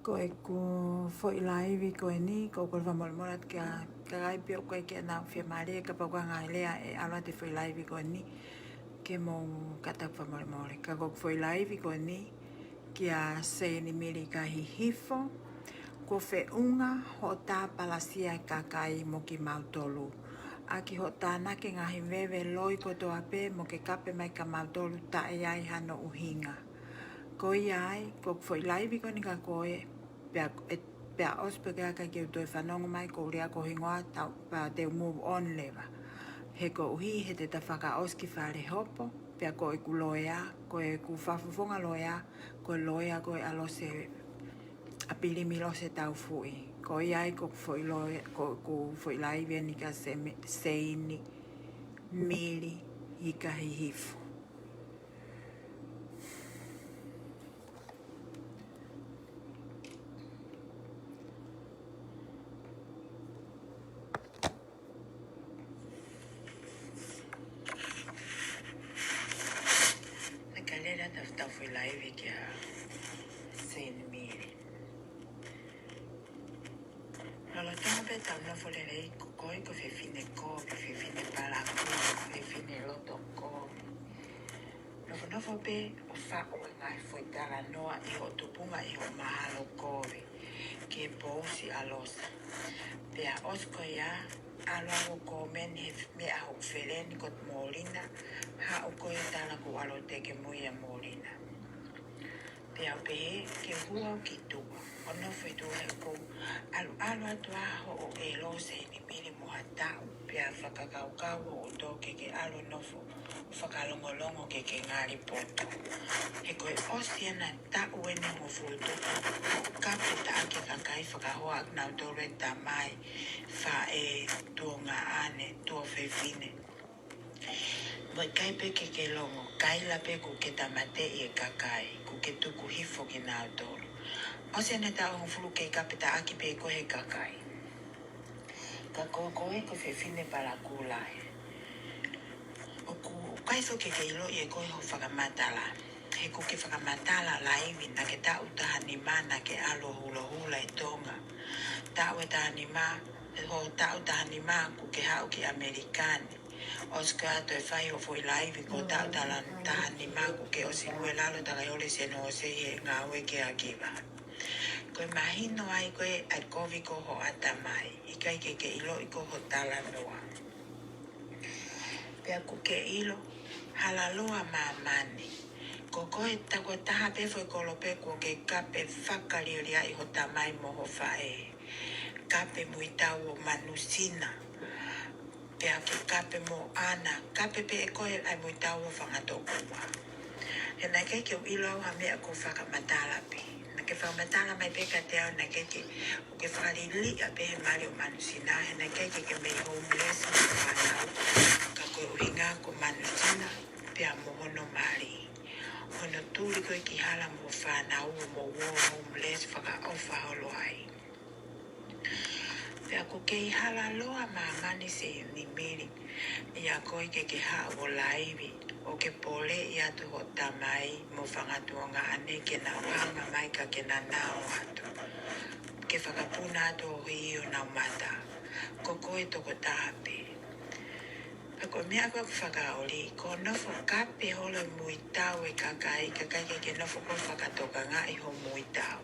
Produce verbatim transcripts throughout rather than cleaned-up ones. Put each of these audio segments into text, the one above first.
Ko ʻeku foʻi laivi ko eni, ko ʻeku fakamolemole atu kia kakai pē ʻoku ʻikai ke nau fiemālie kapau ko e ngaahi lea ʻe ʻalu atu he foʻi laivi ko eni ke mou kata fakamolemole. Ka ko ʻeku foʻi laivi ko eni kia Seini Mili Kahihifo, kuo feʻunga hoʻo tā palasia e kakai mo kimautolu ʻaki hoʻo tānaki e ngaahi veve loi kotoa pē mo ke kape mai kia mautolu taʻe ʻi ai hano ʻuhinga. Ko ia ai, ko ʻeku foʻi laivi ko eni kia koe, pea, e, pea ʻosi pē ke ʻikai ke u toe fanongo mai, ko u lea ko e hingoa tau, pea te u move on leva. He koeʻuhi he te ta fakaʻosi ki fale hopo, pea ko ʻeku loea, ko ʻeku fakafofonga loea, ko e loea ko ē ʻa Lose, ʻa Pilimi Lose Taufuʻi. Ko ia ai ko ʻeku foʻi loea, ko ʻeku foʻi laivi eni kia Semi-, Seini Mili Kahihifo. Naʻe ʻikai lele atu ʻetau foʻi laivi kia Seini Mili. Lolotonga pē ʻetau nofo lelei, ko koe ko e fefine kovi, fefine palakū, fefine loto kovi. Nofonofo pē ʻo faʻu e ngaahi foʻi talanoa ʻi hoʻo tupunga ʻi hoʻo mahalo kovi ki he pousi ʻa Losa. Pea ʻosi ko ia, ʻalu ʻo kōmeni he meʻa hoʻo feleni ko Molina, haʻu koe ʻo tala kuo ʻalu ʻo teke mui ʻa Molina. Pea u pehē ke u hū au ki tuʻa ʻo nofo ʻi tuʻa he ʻoku ou ʻaluʻalu atu ʻa hoʻo ʻelo Seini Mili mo ha taʻu, pea fakakaukau hoʻo tō ke ke ʻalu ʻo nofo ʻo fakalongolongo ke ke ngali poto. He ko e ʻosi ʻena taʻu ʻeni mo futu, ka pē taʻaki e kakai fakahoa ʻa kinautolu e tamai, faʻē, tuongaʻane, tuofefine. Mo e ʻikai pē ke ke longo, kaila pē kuo ke tāmateʻi e kakai, kuo ke tuku hifo kinautolu. ʻOsi ʻena taʻu hongofulu kei kape taʻaki pē koe he kakai. Ka ko koe ko e fefine palakū lahi. ʻOku ʻikai foki ke ke ʻiloʻi ʻe koe hoʻo fakamatala. He kuo ke fakamatala laivi naʻa ke taʻu taha nima naʻa ke ʻalu ʻo hulahula ʻi Tonga. Taʻu ʻe taha nima, hoʻo taʻu taha nima kuo ke haʻu ki ʻAmelika ni. ʻOsi ko ia ʻo toe fai hoʻo foʻi laivi ko e taʻu tala taha nima kuo ke ʻosi ngāue lalo takai ole Seno ʻosi he ngāue ki ʻAkiva. Ko e mahino ai ko ē ʻa e kovi ko hoʻo ʻatamai, ʻikai ke ke ʻiloʻi ko hoʻo talanoa. Pea kuo ke ʻilo, hala loa māmani. Ko koe ta ko e taha pē foʻi kolope kuo ke kape fakalioliaʻi hoʻo tamai mo hoʻo faʻē. Kape muitau ʻo Manusina. Pea ke kape mo ʻAna, kape pē ʻe koe ʻa e muitau ʻo Fangatokua. He naʻe ʻikai ke u ʻilo au ha meʻa ko e fakamatala pē. Naʻa ke fakamatala mai pē kiate au naʻe ʻikai ke, ʻoku ke fakaliliʻa pē he mali ʻo Manusina, he naʻe ʻikai ke ke mei homeless mo e fānau. Ka ko e ʻuhinga ko Manusina, pea mo hono mali. Hono tuli ko ē ki hala mo e fānau ʻo mou ō homeless fakaʻofa holo ai. Pea kuo kei hala loa māmani Seini Mili, ʻia koe ke ke haʻu ʻo laivi, ʻo ke poleʻi atu hoʻo tamai mo Fangatuongaʻane ke nau hanga mai ka ke nau ō atu. Ke fakapuna atu ʻo hio nau mata. Ko koe tokotaha pē. Pea ko e meʻa ko ē ʻoku fakaoli, ko hoʻo nofo kape holo e muitau e kakai, kae ʻikai ke ke nofo ko ē ʻo fakatokangaʻi hoʻo muitau.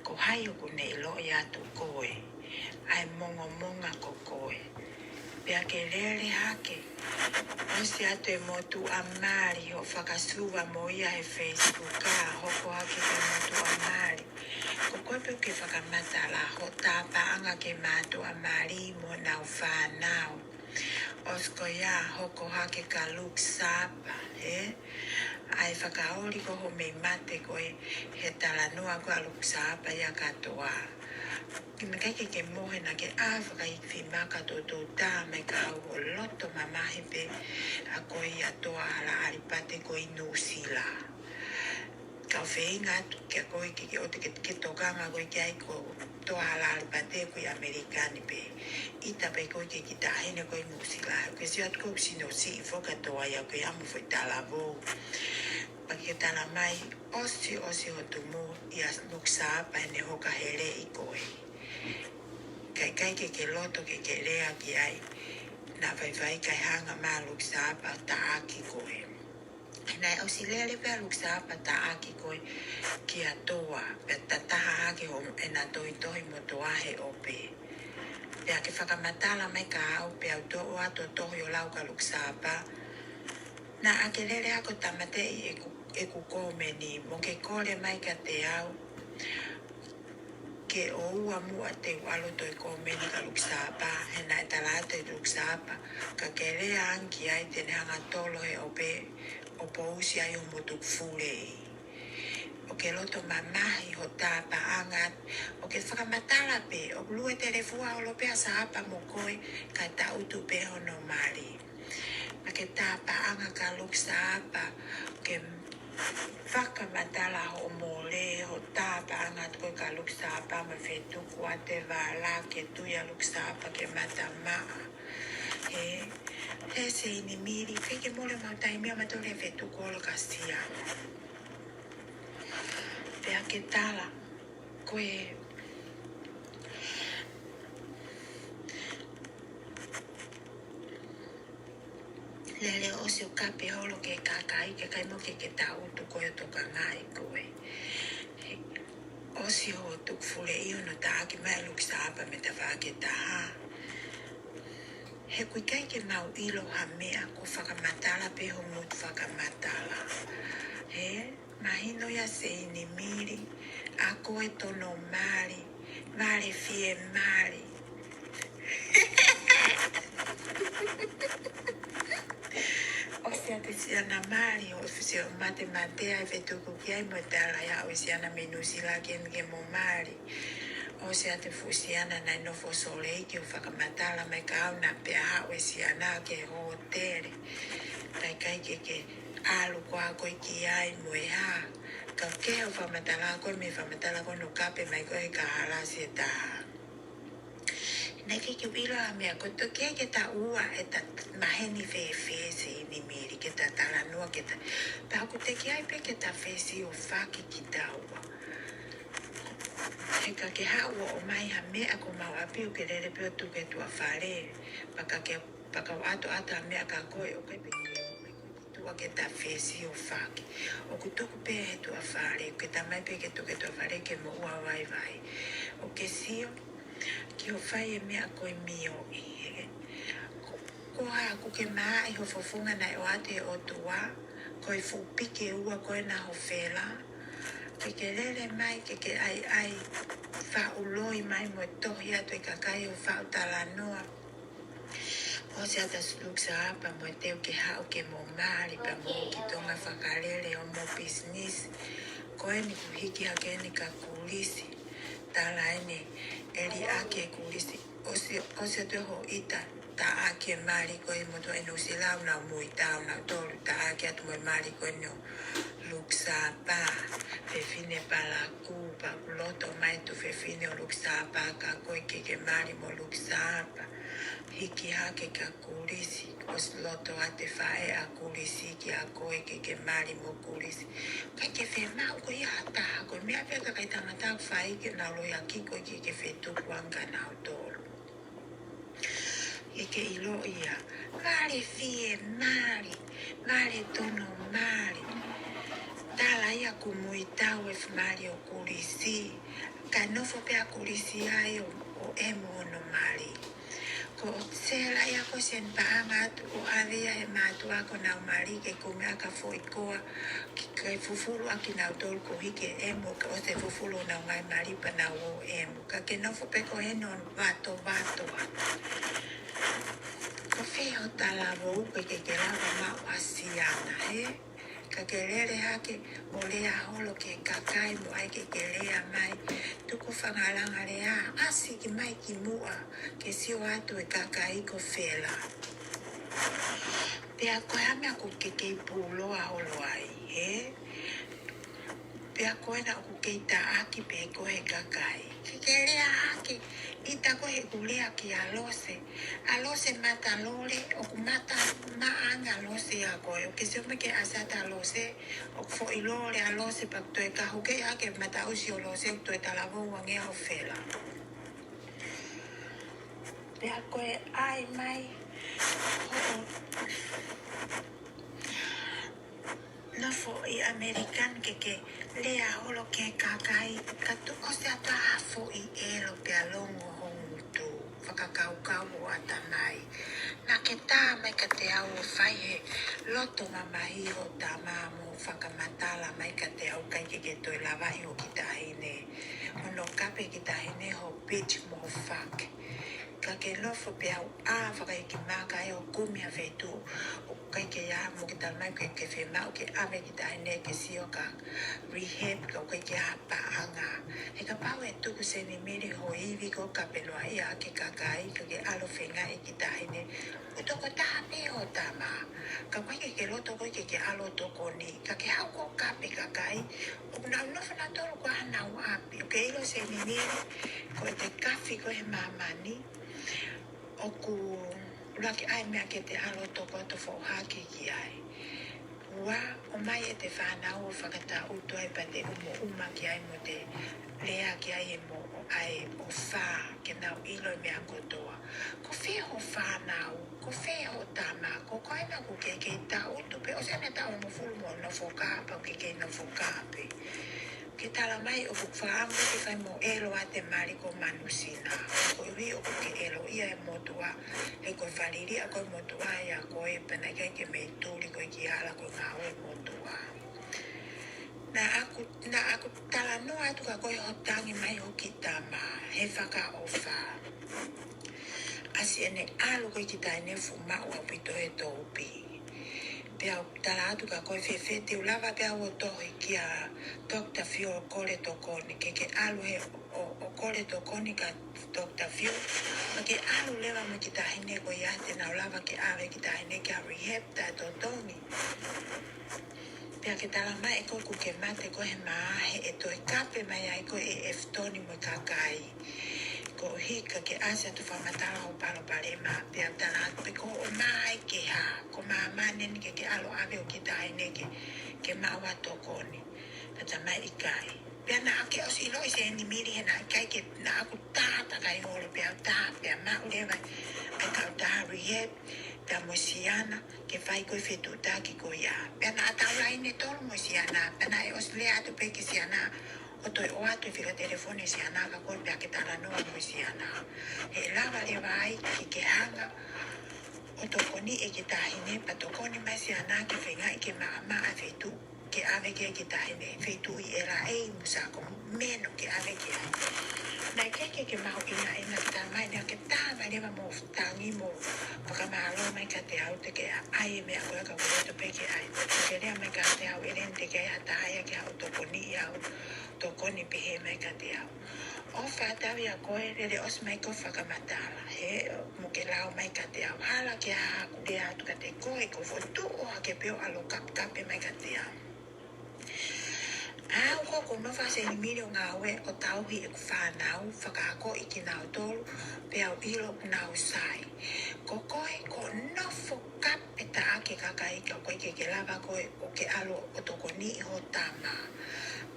Ko hai ʻoku ne ʻiloʻi atu koe, ʻa e mongomonga ko koe. Pea ke lele hake, ʻosi atu e motuʻa mali hoʻo fakasuva mo ia he Facebook ka hoko hake ki he motuʻa mali. Ko koe pē ʻoku ke fakamatala hoʻo tā paʻanga ki he motuʻa mali mo honau fānau. ʻOsi ko ia hoko hake ka Luke Sapa, ē? ʻA e fakaoli ko hoʻo mei mate ko ē he talanoa ko ē ʻa Luke Sapa ia kātoa. Naʻe ʻikai ke ke mohe naʻa ke ʻā fakaifimaka tōtōtā mai ka ʻoku ou loto mamahi pē ʻa koe ʻia Toa Hala ʻAlipate ko ē ʻi Nuʻusila. Kau feinga atu kia koe ke ke ʻoua te ke, ke tokanga koe ki ai ko Toa Hala ʻAlipate ko ē ʻi ʻAmelika ni pē. ʻIta pē koe ki he kiʻi taʻahine ko ē ʻi Nuʻusila. Ke sio atu ko ē ʻoku sino siʻi foki ʻa Toa ia ko e amo foʻi talavou. Ke tala mai, ʻosi, ʻosi hoʻo tumu ʻia Lukisaapa heʻene hoka heleʻi koe. Ka ʻikai ke ke loto ke ke lea ki ai. Naʻa faifai kae hanga mai ʻa Lukisaapa ʻo taʻaki koe. Naʻe ʻosi lele pē ʻa Lukisaapa ʻo taʻaki koe kia Toa, pea tataki hake hoʻo ʻena tohitohi mo Toa he ʻope. Pea ke fakamatala mai kia au, pea u toʻo atu ʻo tohi ʻo lau kia Lukisaapa. Naʻa ke lele hake ʻo tāmateʻi ʻeku, ʻeku kōmeni, mo ke kole mai kiate au, ke ʻoua muʻa te u ʻalu ʻo toe kōmeni kia Lukisaapa, he naʻe tala atu ʻe Lukisaapa, ka ke lea ange ki ai te ne hanga ʻo tolo he ʻope, ʻo pousi ai hoʻomo tukufuleʻi. ʻO ke loto mamahi hoʻo tā paʻanga, ʻo ke fakamatala pē, ʻoku lue telefua holo pē ʻa Saapa mo koe, kae tangutu pē hono mali. Pea ke tā paʻanga kia Lukisaapa, ke fakamatala hoʻo mole, hoʻo tā paʻanga atu ko ē kia Lukisaapa, mo e fetuku ʻa e vala, ke tui ʻa Lukisaapa ke mata maʻa. He, he Seinimili, ʻikai ke mole homau taimi ʻa mautolu he fetuku holo kia Siana. Pea ke tala, ko e lele ʻosi ʻo kape holo ki he kakai, ke ʻikai mo ke ke tangutu koe ʻo tokangaʻi koe. He ʻosi hoʻo tukufuleʻi hono taʻaki mai ʻa Lukisaapa mei he tafaʻaki ʻe taha. He ʻoku ʻikai ke mau ʻilo ha meʻa, ko e fakamatala pē hoʻo ngutu fakamatala. He mahino ia Seinimili, ʻa koe Tono mali, mali fie mali. ʻOsi ʻa e Siana mali, ʻosi ʻo matematea e fetuku ki ai mo e tala ia ʻo e Siana mei Nuʻusila ke eni ke mo mali. ʻOsi ʻa e fuʻu Siana naʻe nofo Sōleki ʻo fakamatala mai kia au naʻa pea haʻu e Siana ki he hōtele. Kae ʻikai ke ke ʻalu koā koe ki ai mo e hā. Ka ke ʻo fakamatala koe mei he fakamatala ko ē naʻe kape mai ko ē he kahalasi ʻe taha. Naʻe ʻikai ke u ʻilo ha meʻa, ko e toki ai ke ta ua ʻe ta maheni fēfē Seinimili, ke ta talanoa ke ta. Pea ʻoku teʻeki ai pē ke ta fesiofaki kitaua. He ka ke haʻu ʻo ʻomai ha meʻa ki homau ʻapi ʻo ke lele pē ʻo tuku he tuʻa fale. Pea ka ke, pea ka u ʻoatu ʻa e meʻa kia koe, ʻoku ʻikai pē ke ʻomai koe ki tuʻa ke ta fesiofaki. ʻOku tuku pē he tuʻa fale, ʻoku ke tā mai pē ke tuku he tuʻa fale ke mo ua vaivai. ʻOku ke sio ki hoʻo fai e meʻa ko e mioʻi, he ko, ko e hā, ʻoku ke maʻa ʻi ho fofonga naʻe ʻoatu ʻe he ʻOtua, ko e fuʻu piki ʻe ua ko ē naʻa ho fela. Ke ke lele mai, ke ke ʻaiʻai, faʻu loi mai mo e tohi atu e kakai ʻo faʻu talanoa. ʻOsi ʻa e Lukisaapa mo e teu ke haʻu ke mo mali pea mo ki Tonga fakalele hoʻomo pisinisi. Ko eni kuo hiki hake eni kia Kulisi. Tala eni ʻe liʻaki ʻe Kulisi. ʻOsi, ʻosi atu e hoʻi ta, taʻaki e mali ko ē motuʻa ʻi Nuʻusila, ʻoku nau muitau nautolu, taʻaki atu mo e mali ko eni ʻo Lukisaapa, fefine palakū, pea ʻoku loto mai e tuofefine ʻo Lukisaapa kia koe ke ke mali mo Lukisaapa. Hiki hake kia Kulisi, ʻosi loto atu e faʻē ʻa Kulisi kia koe ke ke mali mo Kulisi. ʻIkai ke fiemaʻu koe ʻe ha taha, ko e meʻa pē ʻa e kakai tangata ʻoku fai ke nau loiʻaki koe ke ke fetukuange kia nautolu. ʻE ke ʻilo ia, mali fie mali, mali Tono mali. Tala ia kuo muitau e fuʻu mali ʻo Kulisi. Kae nofo pē ʻa Kulisi ai ʻo, ʻo ʻemu hono mali. Ko Sela ia ko ē naʻe paʻanga atu ʻo ʻave ia ʻe he mātuʻa ko ʻenau mali ke kumi ʻaki ha foʻi koa, ke, ke fufulu ʻaki kinautolu koeʻuhi ke ʻemu, ka ʻosi e fufulu honau ngaahi mali pea nau ō ʻemu. Ka ke nofo pē koe heni ʻo vatovato atu. Ko fē ho talavou ke ke, ke lava maʻu ʻa Siana, hē? Ka ke lele hake ʻo lea holo ki he kakai mo ʻai ke ke lea mai. Tuku ho fanga langa lea, ʻasi ki, mai ki muʻa, ke sio atu e kakai ko fē lā. Pea ko e hā e meʻa ʻoku ke kei pūloa holo ai, hē? Pea ko ena ʻoku kei taʻaki pē ko e kakai. Ke ke lea hake, ʻita ko e ʻeku lea kia Lose. ʻA Lose mata lole, ʻoku mata maʻanga Lose ʻa koe. ʻOku ke sio mai ki he ʻasata Lose, ʻoku foʻi lole ʻa Lose pea ʻoku toe kahu ke ake mataʻusi ʻo Lose ʻoku toe talavou ange ʻo fela. Pea ko e ʻai mai, hoʻo nofo ʻi ʻAmelika ni ke ke lea holo ki he kakai, ka tuʻu ʻosi atu ha foʻi ʻelo pea longo ho ngutu, fakakaukau ʻo ʻatamai. Naʻa ke tā mai kiate au ʻo fai he loto mamahi ho tama mo fakamatala mai kiate au ʻikai ke ke toe lavaʻi ho kiʻi taʻahine. Hono kape kiʻi taʻahine ho beach mo ho fake. Ka ke nofo pea u ʻā fakaiki maka ʻo kumi ha feituʻu ʻoku ʻikai ke ʻi ai mo ke tala mai ke ke fiemaʻu ke ʻave kiʻi taʻahine ke sio ka rehab ka ʻoku ʻikai ke ʻi ai ha paʻanga. He kapau ʻe tuku Senimili ho ivi ko e kape noa ia ki he kakai ka ke ʻalu ʻo feingaʻi kiʻi taʻahine, ʻoku tokotaha pē ho tama. Ka ʻoku ʻikai ke ke loto koe ke ke ʻalu ʻo tokoni, ka ke haʻu ʻo kape kakai, ʻoku nau nofo nautolu ko ē ʻi honau ʻapi. ʻOku ke ʻilo Senimili, ko e te kafi ko ē he māmani, ʻoku ʻuluaki ʻai meʻa ke te ʻalu ʻo toko atu foʻohake ki ai. Ua, ʻomai ʻete fānau ʻo fakataʻutu ai pea te ʻumaʻuma ki ai mo te lea ki ai e mo ʻai ʻo fā ke nau ʻilo e meʻa kotoa. Ko fē ho fānau, ko fē ho tama, ko koe naʻa ʻoku ke kei taʻutu pē, ʻosi ʻanai taʻu hongofulu mo nofo kape, ʻoku ke kei nofo kape. Ke tala mai ʻoku fakaʻamu ke fai mo ʻelo ʻa te mali ko Manusina. Koeʻuhi ʻoku ke ʻelo ia e motuʻa, he ko e falilia ko e motuʻa ia ko e pena ʻikai ke mei tuli ko e ki ala ko e ngāue motuʻa. Naʻa ku, naʻa ku talanoa atu ka ko e hotangi mai ho kiʻi tama, he fakaʻofa. ʻAsi ʻene ʻalu ko e kiʻi taʻahine fuʻu maʻu ʻaupito he tōpi. Pea u tala atu ka ko e fēfē te u lava pea u ʻo tohi kia Doctor Phil ʻo kole tokoni, ke ke ʻalu he ʻo, ʻo kole tokoni kia Doctor Phil. Ka ke ʻalu leva mo e kiʻi taʻahine ko ia te nau lava ke ʻave kiʻi taʻahine kia rehab taʻetotongi. Pea ke tala mai ʻe koe ʻoku ke mate ko e mā he ʻe toe kape mai ai ko e ʻEfitoni mo e kakai. Koeʻuhi ka ke ʻasi atu fakamatala ho palopalema, pea tala atu pē ko hoʻo mā ʻi he hā, ko māmani eni ke ke ʻalu ʻo ʻave ho kiʻi taʻahine ke, ke maʻu ha tokoni. Pea tala mai ʻikai. Pea naʻa ke ʻosi ʻiloʻi Senimili he naʻe ʻikai ke, naʻa ku tātakai holo pea tā, pea maʻu leva ʻa e kautaha rehab, pea mo Siana, ke fai ko e fetuʻutaki ko ia. Pea naʻa tau laine tolu mo Siana, pea naʻe ʻosi lea atu pē kia Siana, ʻo toe ʻoatu e fika telefoni Siana ka ko e pea ke talanoa mo Siana. He lava leva ai ke ke hanga ʻo tokoniʻi e kiʻi taʻahine, pea tokoni mai Siana ke feingaʻi ke maʻamaʻa e feituʻu ke ʻave ki ai e kiʻi taʻahine, feituʻu ʻi ʻEla ʻEi mo Sākomeno ke ʻave ki ai. Naʻe ʻikai ke ke mahuʻinga ʻena ke tala mai naʻa ke tā mai leva mo tangi mo fakamālō mai kiate au te ke ʻai e meʻa ko ē ka ko e loto pē ke ʻai. Ke lea mai kiate au ʻEleni te ke ʻai ha taha ia ke haʻu ʻo tokoniʻi au, tokoni pehē mai kiate au. ʻOfa atu ia ko e lele ʻosi mai ko e fakamatala, he mo ke lau mai kiate au. Hala ke ʻaʻaku lea atu kiate koe ko e fotu ʻo hake pē ʻo ʻalu ʻo kapekape mai kiate au. ʻA au ko ē ʻoku ou nofo ʻa Senimili ʻo ngāue ʻo tauhi ʻeku fānau, fakaakoʻi kinautolu, pea u ʻilo ʻoku nau sai. Ko koe ko e nofo kape taʻaki e kakai ka ʻoku ʻikai ke ke lava koe ʻo ke ʻalu ʻo tokoniʻi ho tama.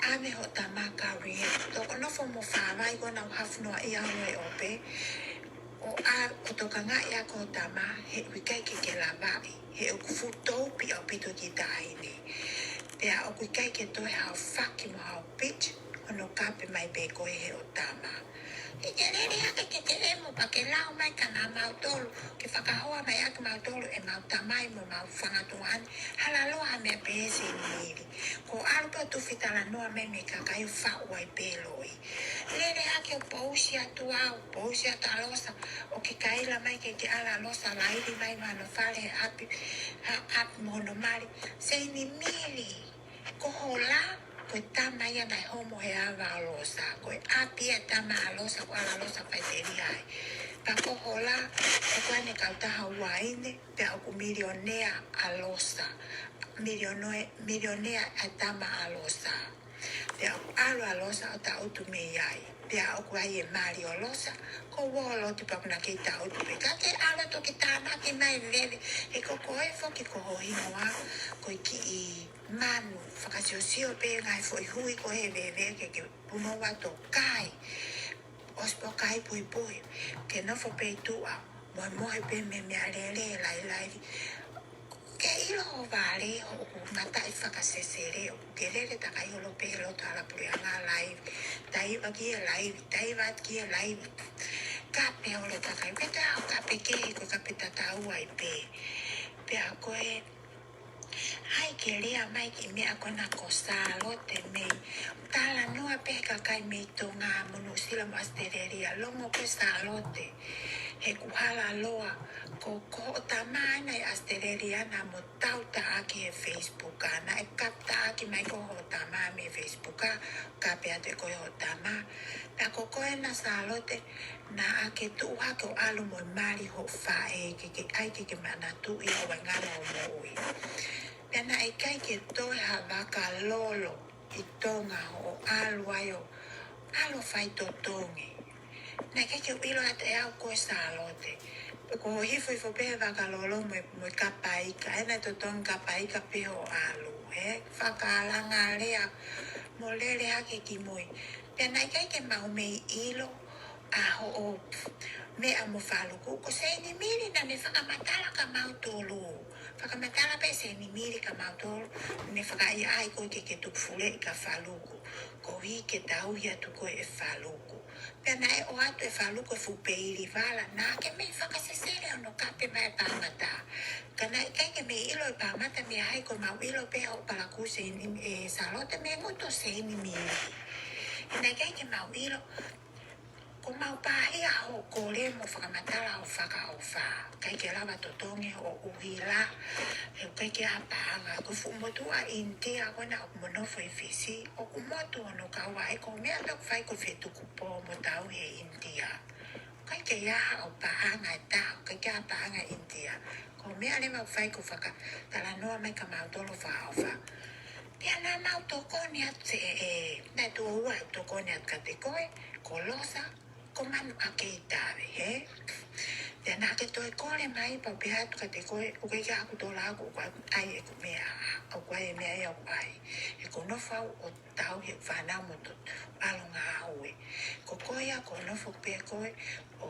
ʻAve ho tama kia rehab. Toko nofo mo fāvai ko ē naʻa ku hafu noa ia ʻo e ʻope. ʻO ʻalu ʻo tokangaʻi ʻa ho tama he ʻoku ʻikai ke ke lavaʻi. He ʻoku fuʻu tōpi ʻaupito e kiʻi taʻahine. Pea ʻoku ʻikai ke toe haʻo fake mo haʻo beach, hono kape mai pē koe ʻe hoʻo tama. Ke ke lele hake ke ke ʻemo pea ke lau mai kia mautolu, ke fakahoa mai ʻaki mautolu ʻemau tamai mo ʻemau fanga tuongaʻane, hala loa ha meʻa pehē Senimili. Ko e ʻalu pē ʻo tufi talanoa mai mei he kakai ʻo faʻu ai pē loi. Lele hake ʻo pousi atu au, pousi atu ʻa Losa, ʻo ke kaila mai ke ke ʻalu ʻa Losa, laili mai mei hono fale he ʻapi, ha ʻapi mo hono mali. Senimili, ko Hola, ko e tama ia naʻe homo he ava ʻo Losa, ko e ʻapi ia e tama ʻa Losa, ko e ʻalu ʻa Losa faʻiteliha ai. Pea ko Hola, ʻoku ʻi ai ʻene kautaha uaine, pea ʻoku milionea ʻa Losa, milionoe-, milionea e tama ʻa Losa. Losa ʻo taʻutu mei ai. Pea ʻoku ʻi ai e mali ʻo Losa, ko Wolo te pau na kei taʻutu pē. Ka ke ʻalu atu ke tānaki mai Veve, he ko koe foki ko ho hingoa, ko e kiʻi manu, fakasiosio pē ngaahi foʻi hui ko ē Veve ke ke punou atu ʻo kai. ʻOsi pē ʻo kai puipui, ke nofo pē ʻi tuʻa, mohemohe pē mei he meʻalele, lailai. Ke ʻilo ho vale, hoʻo mataʻi fakasesele, ʻoku ke lele takai holo pē he loto halapuleʻanga laivi, taiva ki he laivi, taiva ki he laivi. Kape holo takai, pea te u kape kehe, ko e kape tatau ai pē. Pea ko e, ʻai ke lea mai ki he meʻa ko ena ko Sālote mei, talanoa pē he kakai mei Tonga mo Nuʻusila mo ʻAositelēlia, longo ko Sālote. He ʻoku hala loa, ko, ko hoʻo tama ena ʻi ʻAositelēlia naʻa mo tauta ʻaki he Facebook, naʻe kapta ʻaki mai ko hoʻo tama mei he Facebook, kape atu ʻe koe hoʻo tama. Pea ko koe ena Sālote, naʻa ke tuʻu hake ʻo ʻalu mo e mali hoʻo faʻē, ke ke ʻai ke ke manatuʻi ʻa e ngaahi ʻo moʻui. Pea naʻe ʻikai ke toe ha vaka lolo ʻi Tonga ʻo ʻalu ai ʻo ʻalu ʻo fai totongi. Naʻe ʻikai ke u ʻilo atu ʻe au ko e Sālote. Ko hoʻo hifohifo pē he vaka lolo mo e, mo e kapa ika, ʻe naʻe totongi kapa ika pē hoʻo ʻalu, he fakalanga lea mo lele hake ki mui. Pea naʻe ʻikai ke mau mei ʻilo ʻa hoʻo meʻa mo Faluku, ko Seinimili naʻa ne fakamatala kia mautolu. Fakamatala pē Seinimili kia mautolu, ne fakaʻaiʻai koe ke ke tuku fuleʻi kia Faluku, koeʻuhi ke tauhi atu koe ʻe Faluku. Pea naʻe ʻoatu ʻe Faluku e fuʻu peili vala, naʻa ke mei fakasesele hono kape mai e pāmata. Ka naʻe ʻikai ke mei ʻilo e pāmata mei he ʻai ko e mau ʻilo pē hoʻo palakū Seini, ē, Sālote mei he ngutu ʻo Seinimili. He naʻe ʻikai ke mau ʻilo, ko mau pāhia hoʻo kole mo fakamatala hoʻo fakaʻofa. ʻIkai ke lava totongi hoʻo ʻuhila, he ʻikai ke ʻi ai ha paʻanga. Ko e fuʻu motuʻa ʻInitia ko ena ʻoku mo nofo ʻi Fisi, ʻoku motu hono kaua, ʻe ko e meʻa pē ʻoku fai ko e fetuku pō mo tauhi ʻe ʻInitia. ʻIkai ke ʻi ai haʻo paʻanga ʻe taha, ʻikai ke ʻi ai ha paʻanga ʻInitia. Ko e meʻa leva ʻoku fai ko e fakatalanoa mai kia mautolu fakaʻofa. Pea naʻa mau tokoni atu, ē, naʻe tuʻo ua ʻeku tokoni atu kiate koe, ko Losa, ko Manuʻakeitave, hē? Pea naʻa ke toe kole mai pea u pehē atu kiate koe, ʻoku ʻikai ke ʻi ai haku tola, ʻoku ʻikai ke ʻi ai ʻeku meʻa, ʻoku ʻi ai e meʻa ia ʻoku ʻi ai. He ʻoku ou nofo au ʻo tauhi ʻeku fānau mo ʻeku ʻalu ngāue. Ko koe ia ʻoku ou nofo pē koe ʻo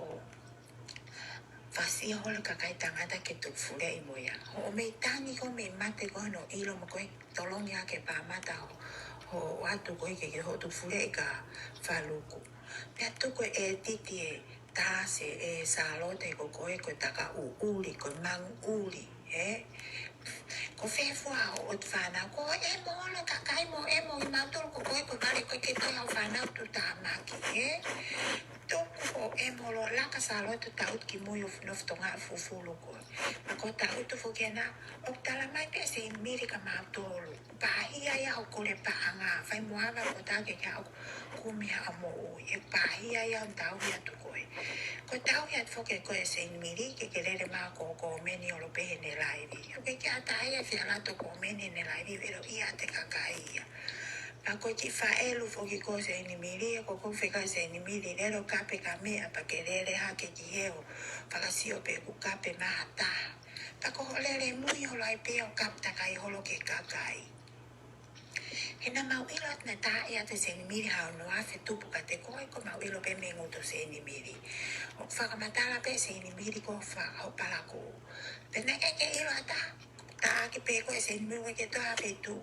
fakasia holo e kakai tangata ke tuku fuleʻi mo ia. Hoʻo mei tangi ko e mei mate ko hono ʻilo mo koe tolongi ʻaki e pāmata hoʻo, hoʻo ʻoatu koe ke ke hoʻo tuku fuleʻi kia Faluku. Pea tuku e ʻētiti ʻe Tase, ē Sālote, ko koe ko e taka ʻuʻuli, ko e mangu ʻuli, ē? Ko fē fua hoʻo ʻotu fānau, ko e ʻemo holo e kakai mo e ʻemo ʻi mautolu, ko koe ko e vale ko ē ke toe haʻo fānau tuʻutāmaki, ē? Tuku hoʻo ʻemo holo, laka Sālote taʻutu ki mui ʻo nofo Tonga fufulu koe. Pea ko e taʻutu foki ena, ʻoku tala mai pē ʻe Seinimili kia mautolu, pāhia ia hoʻo kole paʻanga, fai mo ava ko e taʻaki ke haʻo kumi haʻo moʻui, ʻe pāhia ia hono tauhi atu koe. Ko e tauhi atu foki ʻe koe ʻe Seinimili ke ke lele mai ʻo kōmeni holo pē heʻene laivi. ʻOku ʻikai ke ʻatā ia ʻe Fialato ʻo kōmeni heʻene laivi, velo ia ʻa e kakai ia. Pea ko e kiʻi faʻelu foki ko Seinimili, ko e ʻoku fekau ʻe Seinimili lele ʻo kape ki ha meʻa pea ke lele hake ki hē ʻo fakasio pē ʻoku kape mai ha taha. Pea ko hoʻo lele mui holo ai pē ʻo kape takai holo ki he kakai. He naʻa mau ʻilo atu naʻe tā ia ʻe Seinimili ha ono afe tupu kiate koe, ʻoku mau ʻilo pē mei he ngutu ʻo Seinimili. ʻOku fakamatala pē ʻe Seinimili ko e fā hoʻo palakū. Pea naʻe ʻikai ke ʻilo ʻe ha taha, tāʻaki pē koe ʻe Seinimili, ʻikai ke toe ʻi ai ha feituʻu.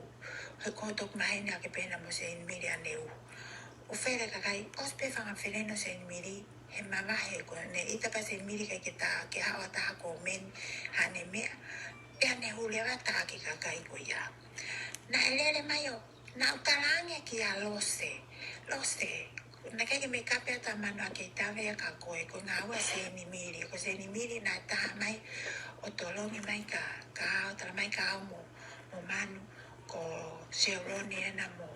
He ko e toki maheni ʻa e pena mo Seinimili ʻaneuhu. ʻO fele e kakai, ʻosi pē fanga feleni ʻo Seinimili, he mavahe ko ē, ne ʻita pē ʻe Seinimili ʻikai ke tā, ke haʻu ha taha ʻo kōmeni haʻane meʻa, pea ne hū leva ʻo tāʻaki e kakai ko ia. Naʻe lele mai ʻo, naʻa ku talaange kia Lose, Lose, naʻe ʻikai ke mei kape atu ʻa Manuʻakeitave ia kia koe, ko e ngāue ʻa Seinimili, ko Seinimili naʻe tā mai ʻo tolongi mai kia, kia au, tala mai kia au mo, mo Manu, ko Seuloni ena mo,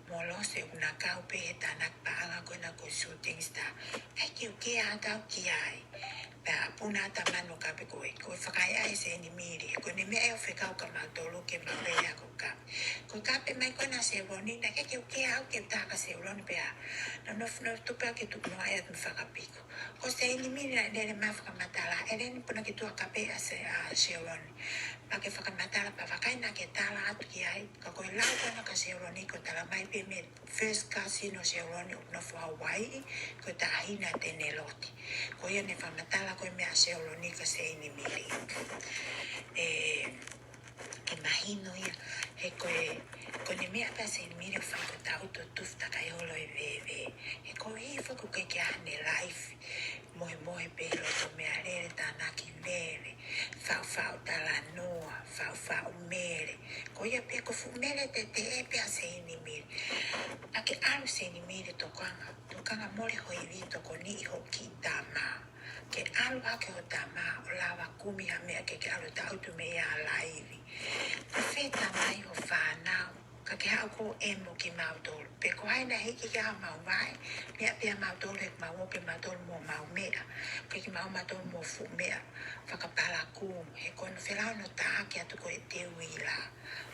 mo Lose ʻoku na kau pē he tānaki paʻanga ko ena ko e Shooting Star. ʻIkai ke u kea atu au ki ai. Pea puna ʻa e manu kape ko ē, ko e fakaʻaiʻai ʻa Seinimili, ko ʻene meʻa ia ʻo fekau kia mautolu ke mau lele ʻo kape. Ko e kape mai ko ē ʻa Seuloni, naʻe ʻikai ke u kea au ke u tā kia Seuloni pea naʻa ku nofo nofo tupu pea ke tuku noa ia atu mo fakapiko. Ko Seinimili naʻe lele mai ʻo fakamatala, ʻEleni, puna ki tuʻa kape ʻa Se-, ʻa Seuloni. Pea ke fakamatala pea vakai naʻa ke tala atu ki ai, ka ko e lau ko ena kia Seuloni ko e tala mai pē mei he first cousin ʻo Seuloni ʻoku nofo Hauaiʻi, ko e taʻahine ʻa Teneloti. Ko ia naʻe fakamatala ko e meʻa ʻa Seuloni kia Seinimili. ʻE, ke mahino ia, he ko e, ko ʻene meʻa pē ʻa Seinimili ʻo fai ko e tau to tufu takai holo e veve. He ko e hifo ko e ke ʻi ai haʻane life, mohemohe pē loto meʻalele, tānaki veve, faʻufaʻu talanoa, faʻufaʻu mele. Ko ia pē ko e fuʻu mele teteʻe pē ʻa Seinimili. Pea ke ʻalu Seinimili tokanga, tokanga mole ho ivi, tokoniʻi hoʻo kiʻi tama. Ke ʻalu hake ho tama ʻo lava kumi ha meʻa ke ke ʻalu ʻo tangutu mei ai ʻo laivi. Ko fē tama ʻi ho fānau, ka ke haʻu koe ʻo ʻemo kimautolu. Pe ko hai naʻe hiki ki homau vaʻe, meʻa pē ʻa mautolu he ʻoku mau ō pē mautolu mo homau meʻa, ʻikai ke mau ō mautolu mo e fuʻu meʻa fakapalakū, he ko hono felau hono taʻaki atu ko e teuila,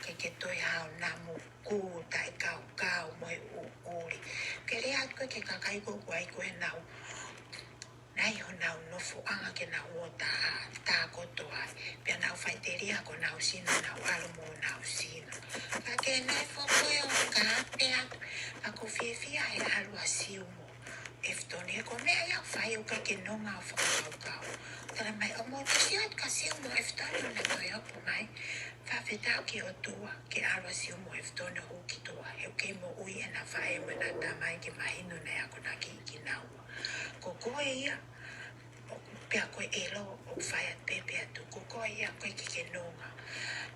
ʻikai ke toe hao namu, kū, taʻekaukau mo e ʻuʻuli. Ke lea atu ko ē ki he kakai ko ē ʻoku ʻi ai ko ē ʻenau, naʻe ʻi honau nofoʻanga ke nau ō ʻo tā, tā kotoa ai. Pea nau faʻiteliha ko honau sino, nau ʻalu mo honau sino. Ka ke nau foki ʻo kape atu, ka ʻoku ou fiefia he ʻalu ʻa Siu mo ʻEfitoni, he ko e meʻa ia ʻoku fai, ʻoku ʻikai ke nonga ʻo fakakaukau. Tala mai ʻoku mou sio atu kia Siu mo ʻEfitoni ʻo na toe hopo mai. Fakafetaʻi ki he ʻOtua, ke ʻalu ʻa Siu mo ʻEfitoni ʻo hū ki tuʻa, he ʻoku kei moʻui ʻena faʻē mo ʻena tamai ke mahino naʻe akonaki kinaua. Ko koe ia, pea ko e ʻelo ʻoku fai atu pē pea tuku, ko koe ia ʻoku ʻikai ke ke nonga.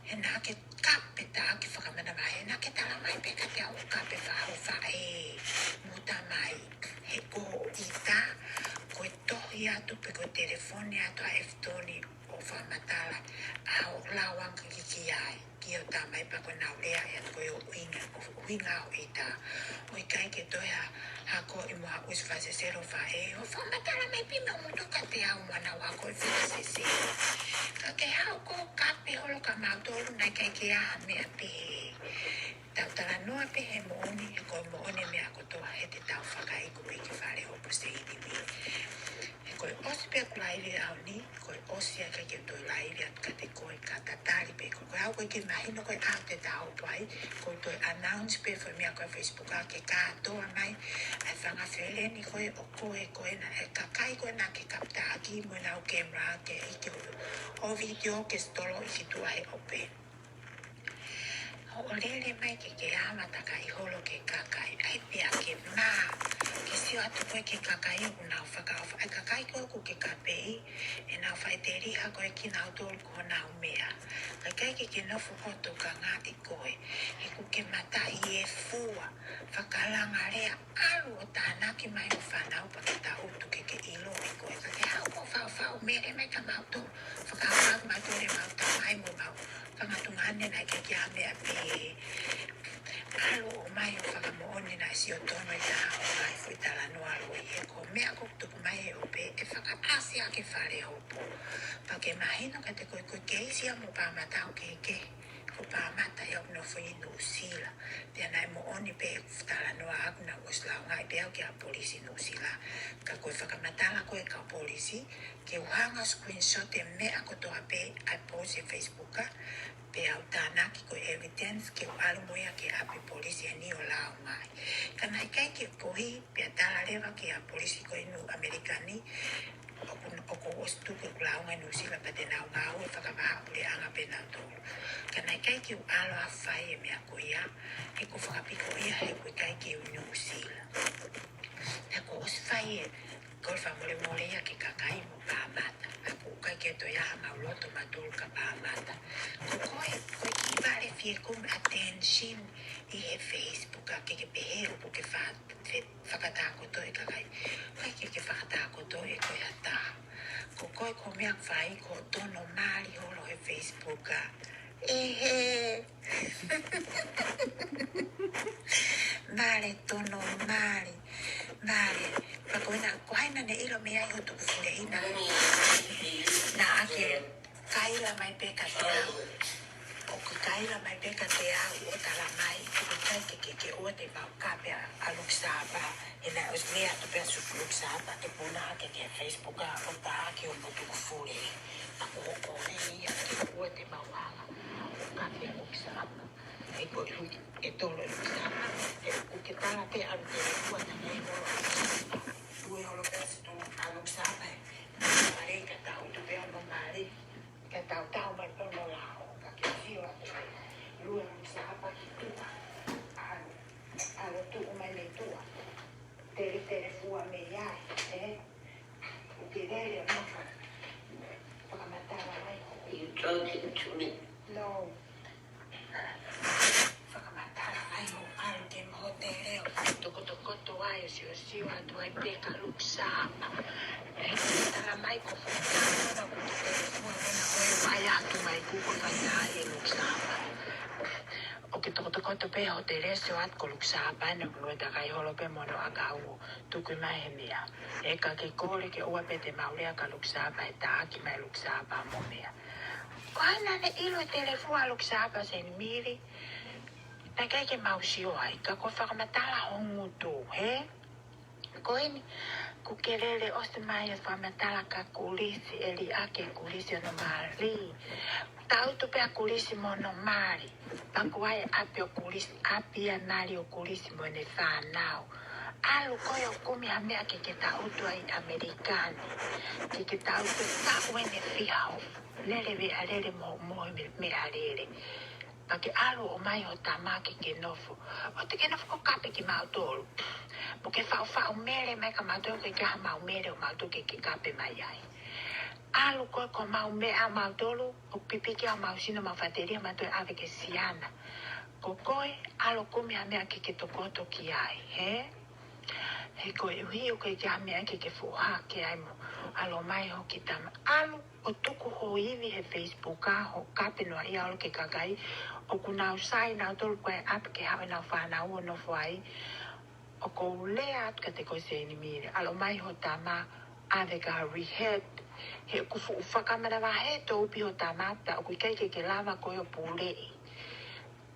He naʻa ke kape taʻaki fakamanavahē, naʻa ke tala mai pē kiate au ʻo kape faʻu faʻē mo e tamai. He ko hoʻo ʻita, ko e tohi atu pe ko e telefoni atu ʻa ʻEfitoni ʻo fakamatala ʻa hoʻo lāunga ki, ki ai, ki hoʻo tamai, pea ko ʻenau lea ʻe atu ko e ʻuhinga, ʻuhinga hoʻo ʻita. ʻOku ʻikai ke toe ha, ha ko ʻi mo ha ʻusi fai seselo faʻē, ʻo fakamatala mai pē meʻa ʻoku motuʻa kiate au mo ʻenau ako ʻi fai seselo. Ka ke haʻu koe ʻo kape holo kia mautolu naʻe ʻikai ke ʻi ai ha meʻa pehē. Tau talanoa pē he moʻoni, he ko e moʻoni e meʻa kotoa, he te tau fakaiku pē ki he fale hopo Seinimili. He ko e ʻosi pē ʻeku laivi ʻaho ni, ko e ʻosi, ʻikai ke u toe laivi atu kiate koe, ka tatali pē, ko koe ʻoku ʻikai ke mahino ko e ʻaho te ta hopo ai, ʻoku ou toe announce pē foʻi meʻa ko ē Facebook ʻa ke kātoa mai ʻa e fanga feleni ko ē ʻo koe, ko ena e kakai ko ena ke kapitaki mo ʻenau camera ke ʻi ke ʻo, ʻo video ke sitolo ʻi ki tuʻa he ʻope. Hoʻo lele mai ke ke ʻalu ʻo takai holo ki he kakai, ʻai pea ke mā, ke sio atu koe ki he kakai ʻoku nau fakaʻofa, ʻa e kakai ko ē ʻoku ke kapeʻi, ʻenau faʻiteliha koe kinautolu ko honau meʻa. Kae ʻikai ke ke nofo ʻo tokangaʻi koe, he ʻoku ke mataʻi e fua, fakalanga lea, ʻalu ʻo tānaki mai ho fānau pea ke tangutu ke ke ʻiloʻi koe. Ka ke haʻu koe ʻo faʻufaʻu mele mai kia mautolu, fakaʻaongaʻi mautolu ʻe mau tamai mo mau fanga tuongaʻane naʻe ʻikai ke ʻi ai ha meʻa pehē. ʻAlu ʻo ʻomai hoʻo fakamoʻoni naʻe sio tonu ʻi he taha ʻo e ngaahi foʻi talanoa loi, he ko e meʻa ʻoku tuku mai he ʻope ʻe fakaʻasi ʻaki e fale hopo. Pea ke mahino kiate koe ko e keisi ia mo Pāmata ʻoku kehekehe. Ko Pāmata ia ʻoku nofo ʻi Nuʻusila. Pea naʻe moʻoni pē ʻeku talanoa ʻaʻaku naʻá ku ʻosi lāungaʻi pē au ki he kau polisi Nuʻusila. Ka ko e fakamatala ko ē ʻa e kau polisi, ke u hanga ʻo screenshot e meʻa kotoa pē ʻa e post ʻi he Facebook, pea u tānaki ko e evidence ke u ʻalu mo ia ki he ʻapi polisi heni ʻo lāungaʻi. Ka naʻe ʻikai ke u pohi, pea tala leva ki he kau polisi ko ē ʻi Nuʻu ʻAmelika ni, ʻoku, ʻoku ou ʻosi tuku ʻeku lāunga ʻi Nuʻusila pea te nau ngāue fakavahaʻapuleʻanga pē nautolu. Ka naʻe ʻikai ke u ʻalu ʻo fai e meʻa ko ia, he ʻoku ou fakapiko ia he ʻoku ʻikai ke u ʻi Nuʻusila. Naʻá ku ʻosi fai e kole fakamolemole ia ki he kakai mo Pāmata. Naʻá ku ʻikai ke toe ʻi ai haʻamau loto mautolu kia Pāmata. Ko koe, ko e kiʻi vale fie kumi attention ʻi he Facebook ʻa ke ke pehē ʻoku ke fa-, fe-, fakatakoto e kakai. ʻIkai ke ke fakatakoto e koe ha taha. Ko koe ko e meʻa ʻoku fai ko e tono mali holo he Facebook ʻa. ʻEhē. Vale tono mali. Vale, pea ko ena, ko hai naʻa ne ʻilo mei ai hoku tukufuleʻi na. Naʻa ke kaila mai pē kiate au. ʻOku ke kaila mai pē kiate au ʻo tala mai, ʻoku ʻikai ke, ke, ke ʻoua te mau kape ʻa, ʻa Luke Saba. He naʻe ʻosi lea atu pē ʻa Luke Saba ke puna hake ki he Facebook ʻo tā hake homo tukufuleʻi. Naʻa ku hoko lelei ia ke ʻoua te mau hanga ʻo kape ʻa Luke Saba. He ko e ʻuhi ʻe tolo ʻa Luke Saba, he ʻoku ke tala pē ʻalu telefua na nei holo ʻa Luke Saba. Lue holo pē ʻa Luke Saba, ʻe. Mali ka tau tu pē hono mali, ka tau tau mai pē hono lao, ka ke sio atu pē. Lue Luke Saba ki tuʻa, ʻalu, ʻalu tuʻu mai mei tuʻa. Tele telefua mei ai, ē? ʻOku ke lele ʻo nofo. Fakamatala mai. You talking to me? No. Fakamatala mai hoʻo ʻalu ki he hōtele ʻo tokotokoto ai ʻo siosio atu ai pē kia Luke Saba. Ē, tala mai ko e fakamatala ko e telefua ko ena ko e fai atu mai kuo fai ai ʻe Luke Saba. ʻOku ke tokotokoto pē hōtele sio atu ko Luke Saba, naʻa ku lue takai holo pē mo hono ʻakau ʻo tuku mai he meʻa. ʻE ka ke kole ke ʻoua pē te mau lea kia Luke Saba, ʻe taʻaki mai Luke Saba mo e meʻa. Ko hai naʻa ne ʻilo e telefua ʻa Luke Saba, Seinimili? Naʻe ʻikai ke mau sio ai, ka ko e fakamatala ho ngutu, hē? Ko eni, ʻoku ke lele ʻosi mai ʻo fakamatala kia Kulisi, ʻe liʻaki ʻe Kulisi hono mali. Tau tu pē ʻa Kulisi mo hono mali. Pea ko e ʻapi ʻo Kulisi, ʻapi ʻa e mali ʻo Kulisi mo ʻene fānau. ʻAlu koe ʻo kumi ha meʻa ke ke tangutu ai ʻi ʻAmelika ni. Ke ke tangutu ʻo taʻu ʻene fiha ʻo lele veʻalele mo, mo e meʻalele. Pea ke ʻalu ʻo ʻomai ho tama ke ke nofo. ʻOua te ke nofo ʻo kape kimautolu. Mo ke faʻufaʻu mele mai kimautolu ke ke ʻai hamau mele ʻomautolu ke ke kape mai ai. ʻAlu koe ko homau meʻa ʻamautolu, ʻo pipiki ʻa homau sino, mau faʻiteliha mautolu ʻave ki Siana. Ko koe, ʻalu ʻo kumi ha meʻa ke ke tokoto ki ai, hē? He ko e ʻuhi ʻoku ʻikai ke ʻi ai ha meʻa ke ke fuʻu hake ai mo. ʻAlu ʻomai hoʻo kiʻi tama. ʻAlu ʻo tuku ho ivi he Facebook ʻa hoʻo kape noaʻia ʻalu ki he kakai ʻoku nau sai nautolu ko e ʻapi ke haʻu ʻenau fānau ʻo nofo ai. ʻOku ou lea atu kiate koe Seinimili, ʻalu ʻomai ho tama ʻave ki ha rehab. He ʻoku fuʻu fakamanavahē tō ʻupi ho tama, pea ʻoku ʻikai ke ke lava koe ʻo puleʻi.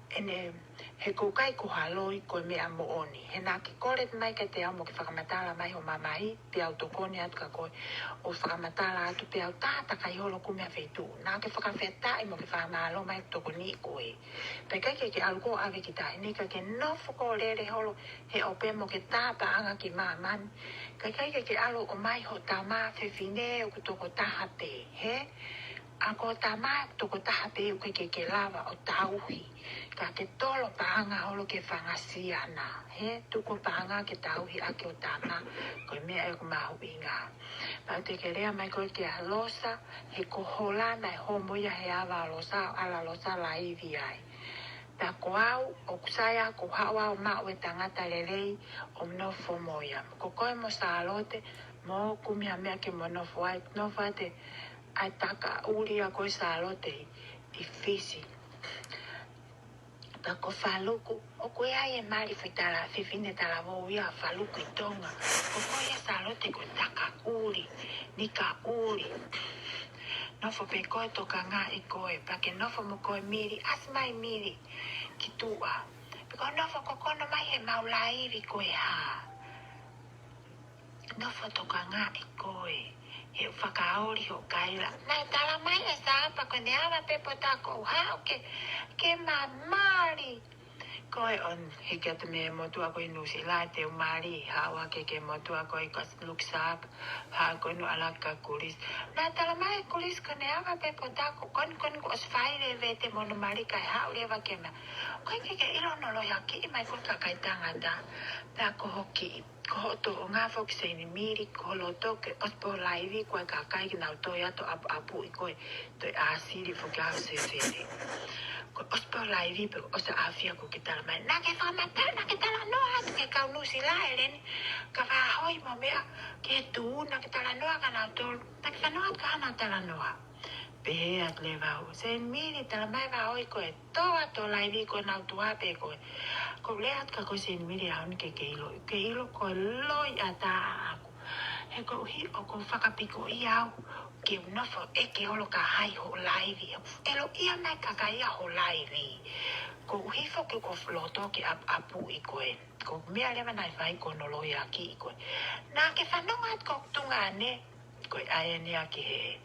ʻEne, he ʻoku ʻikai ko ha loi, ko e meʻa moʻoni. He naʻa ke kole mai kiate au mo ke fakamatala mai ho mamahi, pea u tokoni atu kia koe ʻo fakamatala atu, pea u tātakai holo ʻo kumi ha feituʻu. Naʻa ke fakafetaʻi mo ke fakamālō mai ʻeku tokoniʻi koe. Pea ʻikai ke ke ʻalu koe ʻo ʻave ki tahi ni, ka ke nofo koe ʻo lele holo he ʻope mo ke tā paʻanga ki māmani. Ka ʻikai ke ke ʻalu ʻo ʻomai ho tama fefine ʻoku toko taha pē, hē? ʻA ko e tama ʻoku toko taha pē ʻoku ʻikai ke ke lava ʻo tauhi. Ka ke tolo paʻanga holo ki he fanga siana, hē? Tuku paʻanga ke tauhi ʻaki ho tama, ko e meʻa ʻoku mahuʻinga. Pea te ke lea mai koe kia Losa, he ko hola naʻe homo ia he ava ʻo Losa, ʻo ʻalu ʻa Losa laivi ai. Pea ko au, ʻoku sai au ʻo haʻu au ʻo maʻu e tangata lelei ʻo nofo mo ia. Ko koe mo Sālote, mou kumi ha meʻa ke mou nofo ai, nofo ʻiate ʻa e taka ʻuli ʻa ko ē Sālote ʻi, ʻi Fisi. Pea ko Faluku, ʻoku ʻi ai e mali fefine tala, fefine talavou ia ʻa Faluku ʻi Tonga. Ko koe ia Sālote ko e taka ʻuli, nika ʻuli. Nofo pē koe ʻo tokangaʻi koe, pea ke nofo mo koe Mili, ʻasi mai Mili ki tuʻa. Pea ko e nofo ko ē ʻoku ʻomai he mau laivi ko e hā. Nofo ʻo tokangaʻi koe, he ʻoku fakaoli hoʻo kaila. Naʻe tala mai ʻe Saba ko ʻene ava pē pota ko u haʻu ke, ke mali. Ko e ʻoua, hiki atu mei he motuʻa ko ē ʻi Nuʻusila ʻi he ʻū mali, haʻu hake ki he motuʻa ko ē ko Luke Saba, haʻu ko ē ʻo ʻalu kia Kulisi. Naʻe tala mai ʻe Kulisi ko ʻene ava pē pota ko, ko eni, ko eni kuo ʻosi fai leva e vete mo hono mali kae haʻu leva ke ma. ʻOku ʻikai ke ke ʻilo hono lohiakiʻi mai ko ē kakai tangata, pea ko hoʻo kiʻi, ko hoʻo toʻonga foki Seinimili, ko ho loto ke ʻosi pē hoʻo laivi ko e kakai ke nau toe ʻalu ʻo ʻapuʻapuʻi koe, toe ʻāsili foki ʻa e sefele. Ko e ʻosi pē hoʻo laivi pea ʻosi ʻafia kuo ke tala mai. Naʻa ke fakamatala, naʻa ke talanoa atu ki he kau Nuʻusila ʻi Leni, ka faʻa hoi mo meʻa ke tu, naʻa ke talanoa kia nautolu, naʻa ke talanoa atu kia nautolu talanoa. Pehē atu leva au, Senimili, tala mai vā ʻoe ko e tō atu ʻo laivi ko e nau tuʻa pē ko ē. Ko u lea atu kia koe Senimili, ʻaho ni ke ke ʻilo, ke ʻilo ko e loi ʻatā ʻaʻaku. He koeʻuhi ʻoku ou fakapikoʻia au ke u nofo ʻeke holo ka ʻi ai hoʻo laivi. ʻE ʻilo ia mai kakai ʻa hoʻo laivi. Koeʻuhi foki ʻoku ou loto ke ʻap-, ʻapuʻi koe. Ko e meʻa leva naʻe fai ko hono loiakiʻi koe. Naʻa ke fanongo atu ko e tuʻunga ʻanenai, ko e ʻai ʻanenai ki he,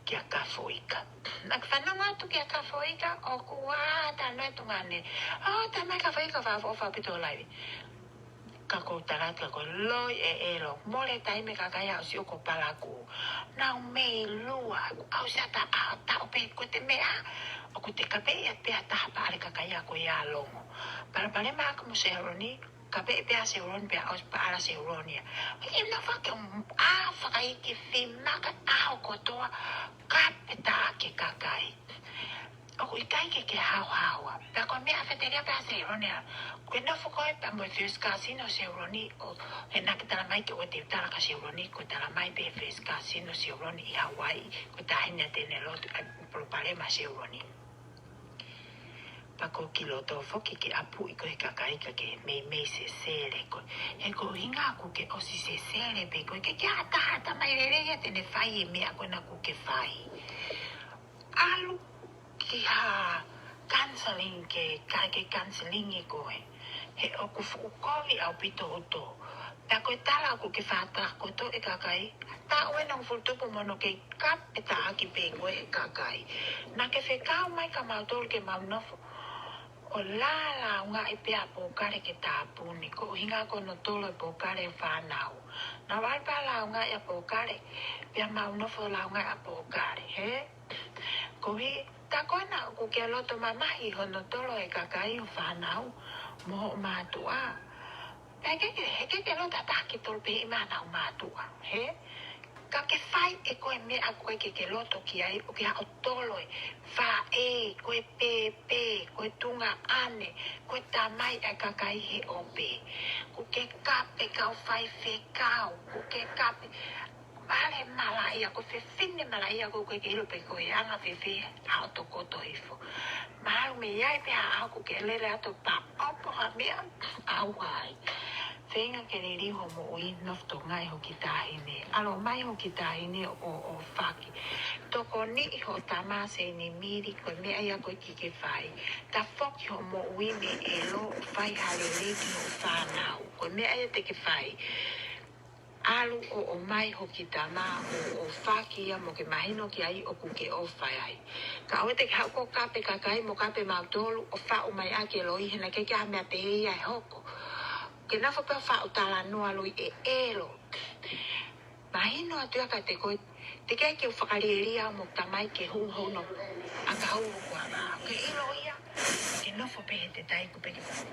kia Kafoika. Naʻa ke fanongo atu kia Kafoika, ʻoku ʻā talanoa e tuʻunga ʻanenai. ʻŌ, tala mai Kafoika fakaʻofoʻofa ʻaupito hoʻo laivi. Ka ko u tala atu kia koe, loi ʻe ʻElo, mole taimi e kakai ʻa ʻosi ʻo ko palakū. Nau mei lua, ʻosi ʻa e taʻu, taʻu pē ko e meʻa, ʻoku te kapeʻi atu pē ha taha paʻale kakai ʻa ko ia longo. Palopalema ʻaʻaku mo Seuloni, kapeʻi pē ʻa Seuloni pea ʻosi paʻala Seuloni ia. ʻIo, naʻa fake ʻa fakaiki fimaka ʻaho kotoa, kape taʻaki e kakai. ʻOku ʻikai ke ke haohaoa. Pea ko e meʻa fetēlia pē ʻa Seuloni ia. Ko e nofo ko ē pea mo e first cousin ʻo Seuloni ʻo, he naʻa ke tala mai ke ʻoua te u tala kia Seuloni, ko e tala mai pē first cousin ʻo Seuloni ʻi Hawaii, ko e taʻahine ʻa Tene Lotu, ʻa e palopalema ʻa Seuloni. Pea ko u kiʻi loto foki ke ʻapuʻi koe he kakai ka ke meimei sesele koe. He ko e ʻuhinga ʻoku ke ʻosi sesele pē koe, ke ke ʻatā ha taha mai lelei ia te ne fai e meʻa ko ena ʻoku ke fai. ʻAlu ki ha counseling ke, ka ke counseling ʻi koe. He ʻoku fuʻu kovi ʻaupito hoʻo tō. Pea ko e tala ʻoku ke fata kotoa e kakai. Taʻu ʻe hongofulu tupu mo hono kei kape taʻaki pē koe he kakai. Naʻa ke fekau mai kia mautolu ke mau nofo ʻo lālāungaʻi pē ʻa Pōkale ke tāpuni. Ko e ʻuhinga ko hono tolo e Pōkale fānau. Naʻa mau ʻalu pē ʻo lāungaʻi ʻa Pōkale, pea mau nofo lāungaʻi ʻa Pōkale, hē? Koeʻuhi, tā ko ena ʻoku ke loto mamahi hono tolo e kakai ho fānau mo hoʻo mātuʻa. Pea heʻikai ke, heʻikai ke loto ʻa e taha ke tolo pē ʻi mānau mātuʻa, hē? Ka ke fai ʻe koe e meʻa ko ē ke ke loto ki ai, ʻo ke haʻu ʻo tolo e faʻē, ko e pēpē, ko e tuongaʻane, ko e tamai ʻa e kakai he ʻope. ʻOku ke kape kau faifekau, ʻoku ke kape. Vale malaʻia, ko e fefine malaʻia ko ē ʻoku ke ʻilo pē ko e anga fēfē haʻo tokoto hifo. Mahalo mei ai pē ha ʻaho ʻoku ke lele atu pea ʻopo ha meʻa ʻauha ai. Feinga ke liliu hoʻo moʻui, nofo Tonga ʻi ho kiʻi taʻahine. ʻAlu mai ho kiʻi taʻahine ʻo, ʻo faki. Tokoniʻi hoʻo tama Seinimili, ko e meʻa ia ko ē ke ke fai. Tafoki hoʻo moʻui mei ʻelo, fai ha lelei ki hoʻo fānau. Ko e meʻa ia te ke fai. ʻAlu ʻo ʻomai ho kiʻi tama ʻo, ʻo faki ia mo ke mahino ki ai ʻoku ke ʻofa ai. Ka ʻoua te ke haʻu ʻo kape kakai mo kape mautolu ʻo faʻu mai ʻaki e loi he naʻe ʻikai ke ʻi ai ha meʻa pehē ia ʻe hoko. Ke nofo pē ʻo faʻu talanoa loi ʻe ʻelo. Mahino atu ia kiate koe, teʻeki ke u fakalielia mo tamai ke hū hono ʻakau ʻoku ava. Ke ʻilo ia, ke nofo pē he te tai ku pē ke fai.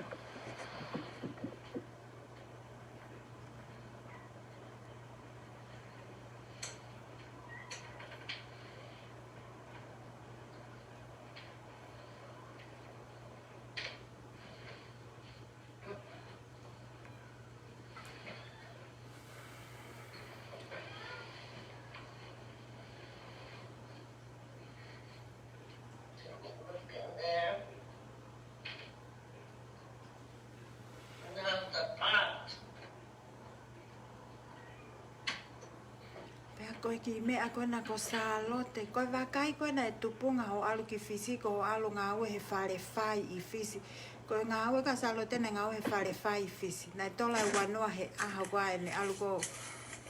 Pea ko e kiʻi meʻa ko ena ko Sālote, ko e vakai ko ena e tupunga hoʻo ʻalu ki Fisi, ko hoʻo ʻalu ngāue he fale fai ʻi Fisi. Ko e ngāue ʻa Sālote naʻe ngāue he fale fai ʻi Fisi. Naʻe tola e ua noa he ʻaho ko ē ʻene ʻalu ko ē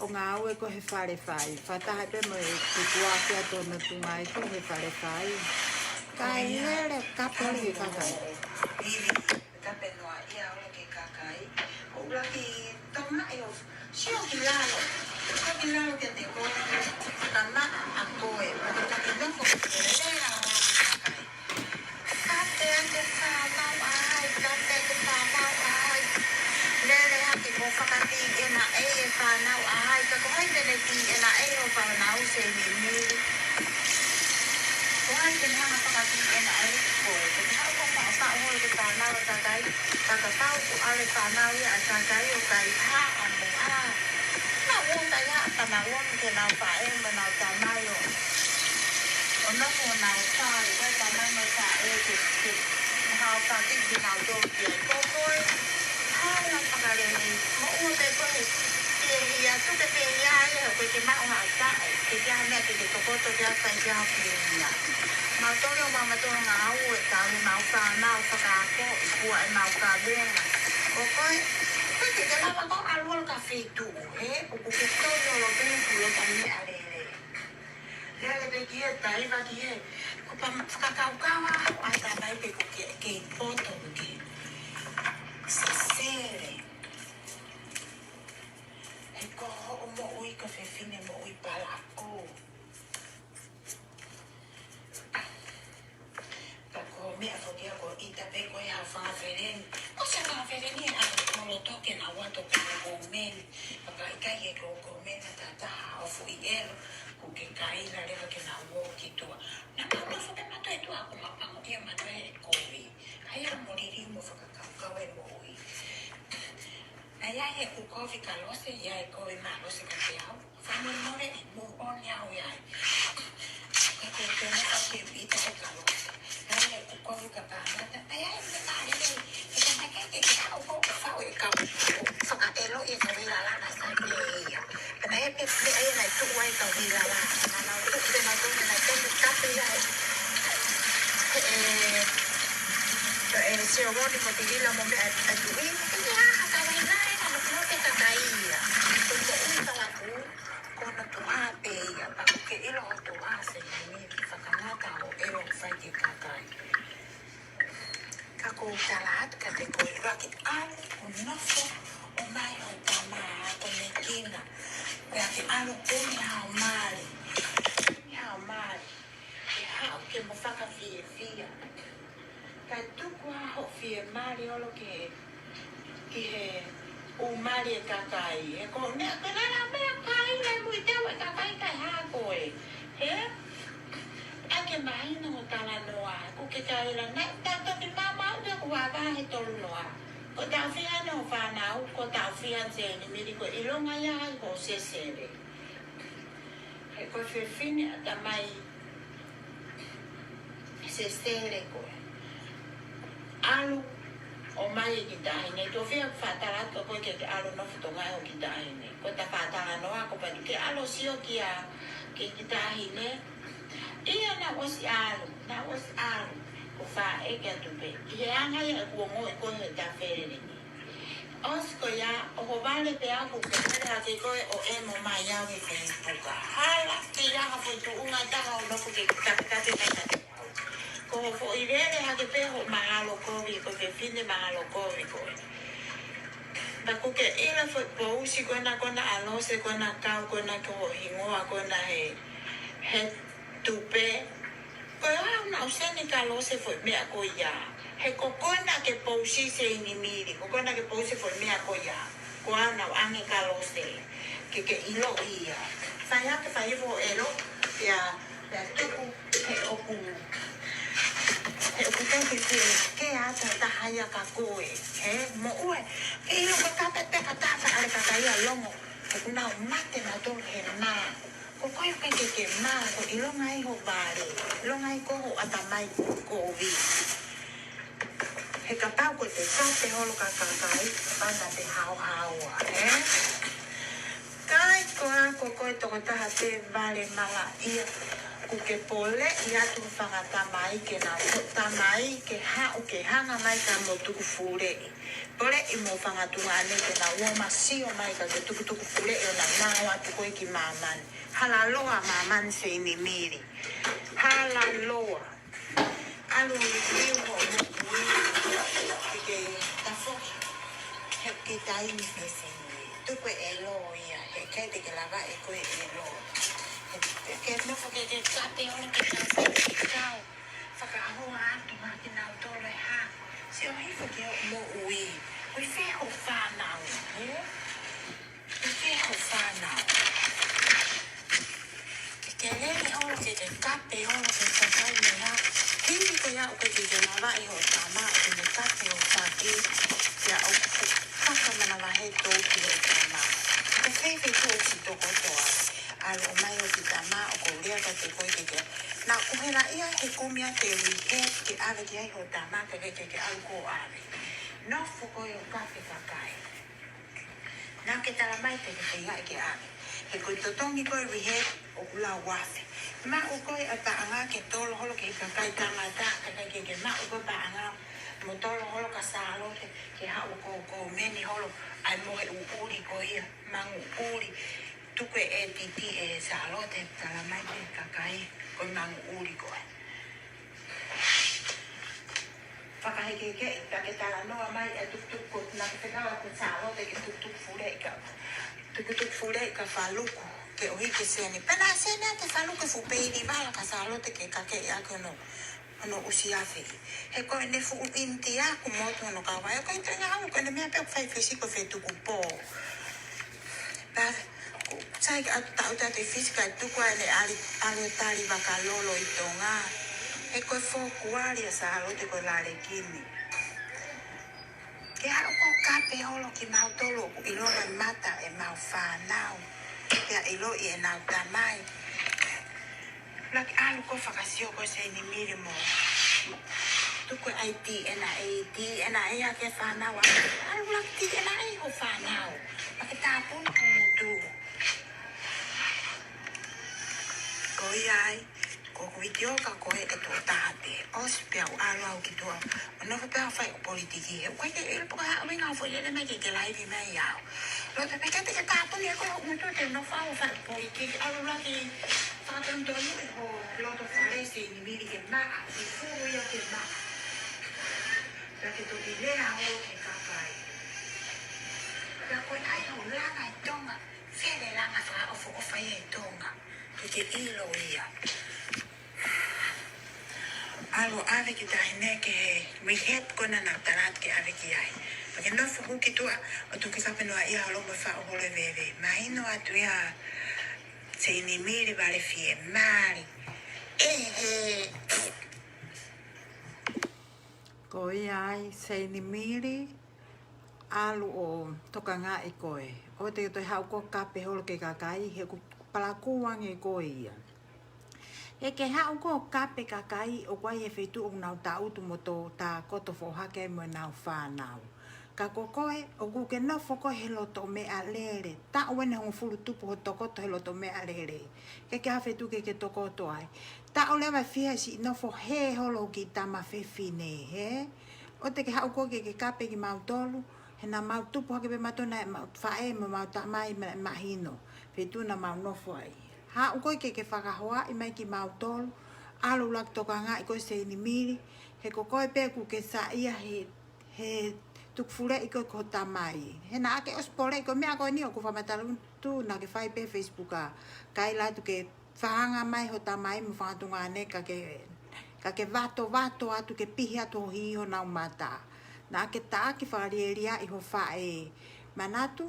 ʻo ngāue ko ē he fale fai. Fakataha pē mo e tukuakiʻi atu hono tuʻunga ʻi he fale fai. Kae lele kape ʻo lele kakai. Kape noa ia ʻo lele kakai. ʻOku ou laki tomaʻi ʻo sio ki lalo. Sio ki lalo kiate koe. Tama ʻa koe. ʻOku taki nofo ki lele ʻo lele kakai. Kape ʻa e fānau ʻa hai, kape ʻa e fānau ʻa hai. Lele hake mo fakatīʻenaʻi e fānau ʻa hai, ka ko hai te ne tīʻenaʻi hoʻo fānau Seinimili. Ko hai te ne hanga fakatīʻenaʻi koe, te ke haʻu ʻo faʻu holo ki he fānau ʻa e kakai, ka kapau ʻoku ʻalu e fānau ia ʻa e kakai ʻo kaihaʻa mo ha. Naʻa ʻoku kaihaʻa pē naʻa ʻoku ke nau faʻē mo nau tamai ʻo ʻO nofo ʻo nau fale, ko e tamai mo e faʻē ke, ke hao faki kinautolu ki ai. Ko koe, hala fakalelei, moʻua pē koe he fiefia, tuku pē ia ʻe he ko e ke maʻu ha taʻe, ke ke ha meʻa ke ke tokoto ke ʻalu fai ke ʻalu fiefia. Mau tole ʻo mau matolo ngāue, tau ni mau fānau fakaako, ʻi kua ʻe mau kavenga. Ko koe, ko e ke ke lava ko ʻalu ʻo ka feituʻu, he, ʻoku ke tonu ʻo lo pē kulo ka meʻa lelei. Lele pē ki he taiva ki he, ko pa fakakaukau ʻa, ʻa tamai pē ko ke, ke poto ko ke. Sesele. He ko hoʻo moʻui ko fefine moʻui palakū. Ka ko e meʻa foki ia ko ʻita pē ko e hā fanga feleni. Ko e hā fanga feleni ʻa e koloto ke nau ō atu ko e komeni. Pea ka ʻikai ke ko e komeni ta taha ʻo fuʻi ʻelo. Ko ke kaila leva ke nau ō ki tuʻa. Naʻa mau nofo pē mautolu ʻi tuʻa ko mau pango ia mautolu he kovi. ʻAi ʻa mo lili mo fakakaukau e moʻui. ʻAi ʻa e ʻū kovi ka lose, ia e kovi ma lose ka te au. Fāmili mole ʻi mou ʻoni au ia. Ka ko te na ka ke ʻita e ka lose. ʻAi ʻa e ʻū kovi ka pāmata. ʻAi ʻa e meʻa lelei. Ke ka mai kai ke ke haʻu ko fau e ka. Fakaʻelo e ka vila lana sa ke ia. Pea naʻe pe pe ai na tuʻu ai ka vila la. Na na tuʻu pe na tuʻu pe na tuʻu pe ka pe ia. He, he, he, sio roni mo te vila mo meʻa atu i. Ia, ka vila e na mo te ka ka ia. Ko mo ui ka laku, ko na tuʻa pē ia. Pea ko ke ʻilo ho tuʻa se ni ki fakamata ʻo ʻelo fai ke kakai. Ka ko u tala atu ka te ko i ʻuluaki ʻalu ʻo nofo ʻo mai ho tama ko me kina. Pea ke ʻalu ko me hao mali. Hao mali. Ke haʻu ke mo fakafiefia. Ka tuku ā ho fiemali ʻolo ke ki he ʻū mali e kakai. He ko ne, ko ne la mea kai le mui teu e kakai kai hā koe. He? ʻAi ke mahino ho talanoa, ko ke kaila, naʻe tau toki mamau pē ko vava he tolu noa. Ko tau fia no fānau, ko tau fia Seinimili ko ʻilonga ia ai ho sesele. He ko e fefine ʻa tamai sesele ko e. ʻAlu ʻo mai e kiʻi taʻahine, to fia faʻa tala atu ko e ke, ke ʻalu nofo tonga ʻo kiʻi taʻahine. Ko ta faʻa talanoa ko patu ke ʻalu sio kia, ke kiʻi taʻahine. Ia naʻa ʻosi ʻalu, naʻa ʻosi ʻalu, ko faʻa ʻeke atu pē. ʻI he anga ia e kuongo e ko he ta feleni. ʻOsi ko ia, ʻo ho vale pē au ko ke vale hake ko e ʻo e mo mai au he Facebook. Hala, ke ia ha foʻi tuʻunga taha ʻo nofo ke takitaki mai ka te au. Ko ho foʻi lele hake pē ho mahalo kovi, ko fefine mahalo kovi ko e. Pea ko ke ʻilo foʻi pousi ko ena ko na ʻa lose, ko na kau, ko na ko ho hingoa, ko na he, he tupe. Ko e ʻaho naʻa ku seni ka lose foʻi meʻa ko ia. He ko ko na ke pousi Seinimili, ko ko na ke pousi foʻi meʻa ko ia. Ko ʻaho naʻa ku ʻange ka lose. Ke ke ʻilo ia. Fai hake fai hifo ʻelo, ia, ia tuku, he ʻoku. He ʻoku tau ke ke, ke ata taha ia ka koe. He, moʻua. Ke ʻilo ka kape te ka tafa ale ka kaia longo. ʻOku nau mate na tolu he mā. Ko koe ke ke ke mā, ko ʻilonga ai ho vale, ʻilonga ai ko ho ʻatamai ko ovi. He kapau ko te kape holo ka kakai, pana te haohaoa, ē? Kai ko a ko koe tokotaha te vale mala ia, ko ke pole ia tu fanga tamai ke na ko tamai ke haʻu ke hanga mai ka mo tuku fule. Pole i mo fanga tunga ane ke na uo ma sio mai ka ke tukutuku fule ʻo na nao atu koe ki māmani. Hala loa māmani Seinimili. Hala loa. ʻAlu i liu mo mokui. Ke ke tafoki. He ki taimi pē Seinimili. Tuku e ʻelo ia. He ke te ke lava e koe ʻelo. He ke nofo ke ke kape ʻola ke kape kau. Fakahoa atu ma kinautolu e hā. Sio hifo ki hoʻo moʻui. Ko e fē ho fānau, ē? Ko e fē ho fānau. Ke ke lele ʻolo ke ke kape ʻolo ke kakai mei hā. Hili ko ia ʻoku ke ke lava ʻi ho tama ʻo ke ne kape ʻo faki. Ia ʻoku kaka mana vahe tou ki ho tama. Ko fē fē kou ki tokotoa. ʻAlu ʻo mai ʻo ki tama ʻoku lea ka te koe ke ke. Naʻa Hela ia he kumi a te rehab ke ʻave ki ai ho tama, ke ke ke ʻalu ko ʻave. Nofo ko ē ʻo kape kakai. Naʻa ke tala mai te ke feinga ke ʻave. He ko e totongi ko ē rehab ʻoku lau afe. Maʻu ko ē ʻa e paʻanga ke tolo holo ki he kakai tangata, kakai ke ke maʻu ko ē paʻanga mo tolo holo kia Sālote ke haʻu ko ē ʻo meni holo ai mo e ʻuli ko ia, mangu ʻuli. Tuku e ʻētiti ʻe Sālote, tala mai ki he kakai ko e mangu ʻuli ko ē. Fakahekeheke, ka ke talanoa mai e tukutuku, naʻa ke fekau atu kia Sālote ke tukutuku fuleʻi ka, tukutuku fuleʻi kia Faluku ke ʻohake e sēniti. Pea naʻe sēniti ʻa Faluku e fuʻu peili vala kia Sālote ke kakeʻi ʻaki hono, hono ʻusi afe. He ko ʻene fuʻu ʻInitia ʻoku motu hono kavai, ʻoku ʻikai toe ngāue, ko ʻene meʻa pē ʻoku fai fisika ko e fetuku pō. Pea ʻoku sai ka atu taʻu ta te fisika tuku ai ʻene ʻalu, ʻalu tali vakalolo ʻi Tonga. He ko e fōkuali ʻa Sālote ko e lalekimi. Ke haʻu ko ē ʻo kape holo kimautolu ʻoku ʻiloa e mata ʻemau fānau. Pea ʻiloa ʻenau tamai. Laki ʻalu ko ē ʻo fakasio ko ē Seinimili mo tuku ai ʻa e DNA, DNA ʻa e fānau ʻa, ʻalu laki DNA ho fānau. Pea ke tāpuni ho ngutu. Ko ia ai, ko ʻeku vitiō ka ko e ʻe tuʻo taha pē. ʻOsi pea u ʻalu au ki tuʻa. ʻO nofo pē au ʻo fai ʻeku politiki he ʻoku ʻikai ke ʻilo pe ko e hā e ʻuhinga ʻoku foʻi lele mai ke ke laivi mai au. Loto pē ke te ke tāpuni ʻe koe ho ngutu te u nofo au ʻo fai ʻeku politiki. ʻAlu laki fakatonutonu ʻi ho loto fale Seinimili ke maʻa, ʻi furu ia ke maʻa. Pea ke toki lea holo ki he kakai. Pea ko e ʻai ho langa ʻi Tonga, fele langa fakaʻofoʻofa ia ʻi Tonga. Ke ke ʻilo ia. ʻAlu ʻo ʻave ki taʻahine ki he rehab ko ena naʻa ku tala atu ke ʻave ki ai. Pea ke nofo hū ki tuʻa ʻo tuku ke kape noaʻia holo mo faʻu holo e veve. Mahino atu ia Seinimili vale fiemālie. ʻEhe. Ko ia ai Seinimili, ʻalu ʻo tokangaʻi koe. ʻOua te ke toe haʻu ko ē ʻo kape holo ki he kakai, he ʻoku palakū ange koe ia. He ke haʻu ko ē ʻo kape kakai ʻoku ʻi he feituʻu ʻoku nau taʻutu mo tō takoto foʻohake ai mo ʻenau fānau. Ka ko koe, ʻoku ke nofo koe he loto meʻalele. Taʻu ʻeni hongofulu tupu ho tokoto he loto meʻalele. Ke ke ʻi ha feituʻu ke ke tokoto ai. Taʻu leva ʻe fiha siʻi nofo hē holo ho kiʻi tama fefine, hē? ʻOua te ke haʻu koe ke ke kape kimautolu, he naʻa mau tupu hake pē mautolu naʻe mau faʻē mo mau tamai ma-, mahino, feituʻu naʻa mau nofo ai. Haʻu koe ke ke fakahoaʻi mai kimautolu, ʻalu laki tokangaʻi koe Seinimili, he ko koe pē ʻoku ke saiʻia he, he tuku fuleʻi koe ko ho tamai. He naʻa ke ʻosi poleʻi ko e meʻa ko eni ʻoku fakamatala atu naʻa ke fai pē Facebook ʻa, kaila atu ke fakaanga mai ho tamai mo ho fanga tuongaʻane ka ke, ka ke vatovato atu ke pihi atu ho hī honau mata. Naʻa ke taʻaki fakalielia ʻi ho faʻē. Manatu,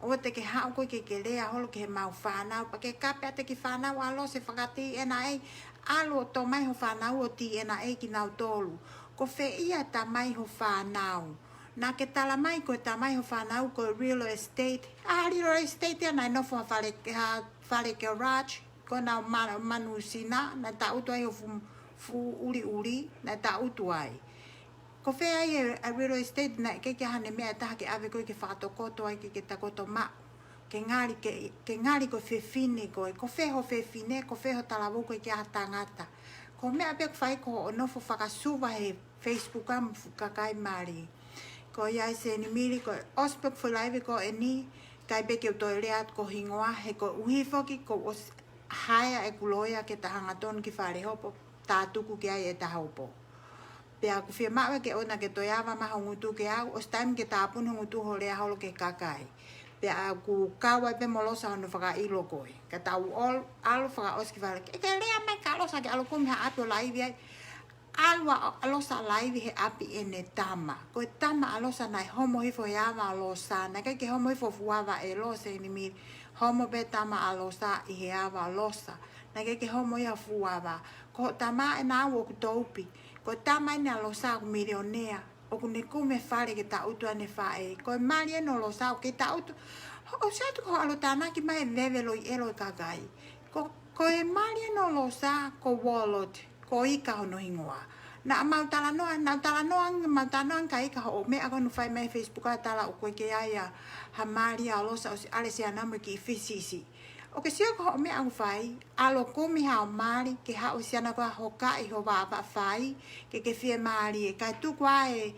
ʻoua te ke haʻu koe ke ke lea holo ki heʻemau fānau, pea ke kape atu e kiʻi fānau ʻa Lose faka-DNA, ʻalu ʻo tō mai ho fānau ʻo DNA kinautolu. Ko fē ia e tamai ho fānau? Naʻa ke tala mai ko e tamai ho fānau ko e real estate. ʻA e real estate ia naʻe nofo ha fale, ha fale garage, ko ʻenau ma-, manu Sina, naʻe taʻutu ai ho fuʻu, fuʻu ʻuliʻuli, naʻe taʻutu ai. Ko fē ai e, e real estate naʻe ʻikai ke ʻi ai haʻane meʻa ʻe taha ke ʻave koe ke fakatokoto ai ke, ke takoto maʻu. Ke ngali, ke, ke ngali ko e fefine koe, ko fē ho fefine, ko fē ho talavou koe ke ʻi ai ha tangata. Ko e meʻa pē ʻoku fai ko hoʻo nofo fakasuva he Facebook ʻa mo e fuʻu kakai mali. Ko ia ai Seinimili, ko e ʻosi pē ʻeku foʻi live ko eni, ʻikai pē ke u toe lea atu ko ho hingoa, he koeʻuhi foki kuo u ʻosi hire ʻeku lawyer ke ta hangatonu ki fale hopo, ta tuku ki ai ʻeta hopo. Pea ʻoku fiemaʻu ke ʻoua naʻa ke toe ava mai ho ngutu kiate au, ʻosi taimi ke tāpuni ho ngutu hoʻo lea holo ki he kakai. Pea ʻoku kau ai pē mo Losa hono fakaʻilo koe. Ka tau ʻal-, ʻalu fakaʻosi ki fale. Ke, ke lea mai kia Losa ke ʻalu kumi ha ʻapi ʻo laivi ai. ʻAlu ʻa, ʻa Losa laivi he ʻapi ʻene tama. Ko e tama ʻa Losa naʻe homo hifo he ava ʻo Losa. Naʻe ʻikai ke homo hifo fuʻu ava ʻe Losa Seinimili. Homo pē tama ʻa Losa ʻi he ava ʻo Losa. Naʻe ʻikai ke homo ia fuʻu ava. Ko hoʻo tama ʻena ʻoku toupi. Ko e tama eni ʻa Losa ʻoku milionea. ʻOku ne kumi e fale ke taʻutu ʻene faʻē. Ko e mali eni ʻo Losa ʻoku kei taʻutu. Ho, ʻosi atu ko hoʻo ʻalu ʻo tānaki mai e veve loi ʻelo e kakai. Ko Ko e mali ʻa Losa ko Wallet, ko Ika hono hingoa. Naʻa mau talanoa, naʻa mau talanoa, mau talanoa ka Ika hoʻo meʻa ko ē naʻe fai mai Facebook ʻa e tala ʻoku ʻikai ke ʻi ai ha mali ʻa Losa ʻosi ʻalu ʻa Siana mo e kiʻi fisisi. ʻOku ke sio ko hoʻo meʻa ʻoku fai, ʻalu ʻo kumi haʻo mali ke haʻu ʻa Siana ko ē ʻo hokaʻi ho vāvāfai, ke ke fiemālie, kae tuku ā e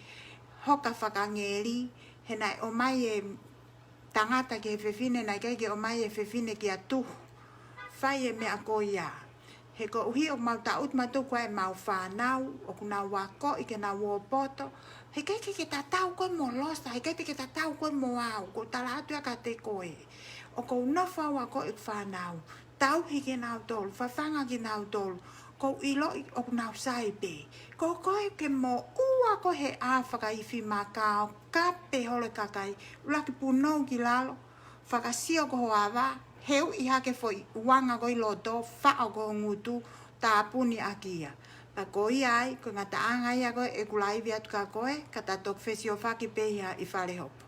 hoka fakangeli, he naʻe ʻomai e tangata ki he fefine, naʻe ʻikai ke ʻomai e fefine kia Tuhu. Fai e meʻa ko ia. He koeʻuhi ʻoku mau taʻutu mautolu ko ē ʻemau fānau, ʻoku nau akoʻi ke nau ō poto. He ʻikai ke ke tatau koe mo Losa, he ʻikai ke ke tatau koe mo au, ʻoku ou tala atu ia kiate koe. ʻOku ou nofo au ʻo akoʻi ʻeku fānau. Tauhi kinautolu, fafanga kinautolu. ʻOku ou ʻiloʻi ʻoku nau sai pē. Ko koe ke moʻua koe he ʻā fakaifi makao, kape holo e kakai, ʻuluaki punou ki lalo, fakasio ko ho ava, he ʻuhi hake foʻi uanga ko ē ʻi loto, faʻo ko ho ngutu, tāpuni ʻaki ia. Pea ko ia ai, ko e ngataʻanga ia ko ē ʻeku laivi atu kia koe, ka ta toki fesiofaki pē ia ʻi Falehopo.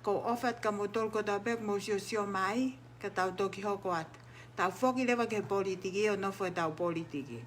ʻOku ou ʻofa atu kia moutolu kotoa pē ʻoku mou siosio mai, ka tau toki hoko atu. Tau foki leva ki he politiki ʻo nofo ʻetau politiki.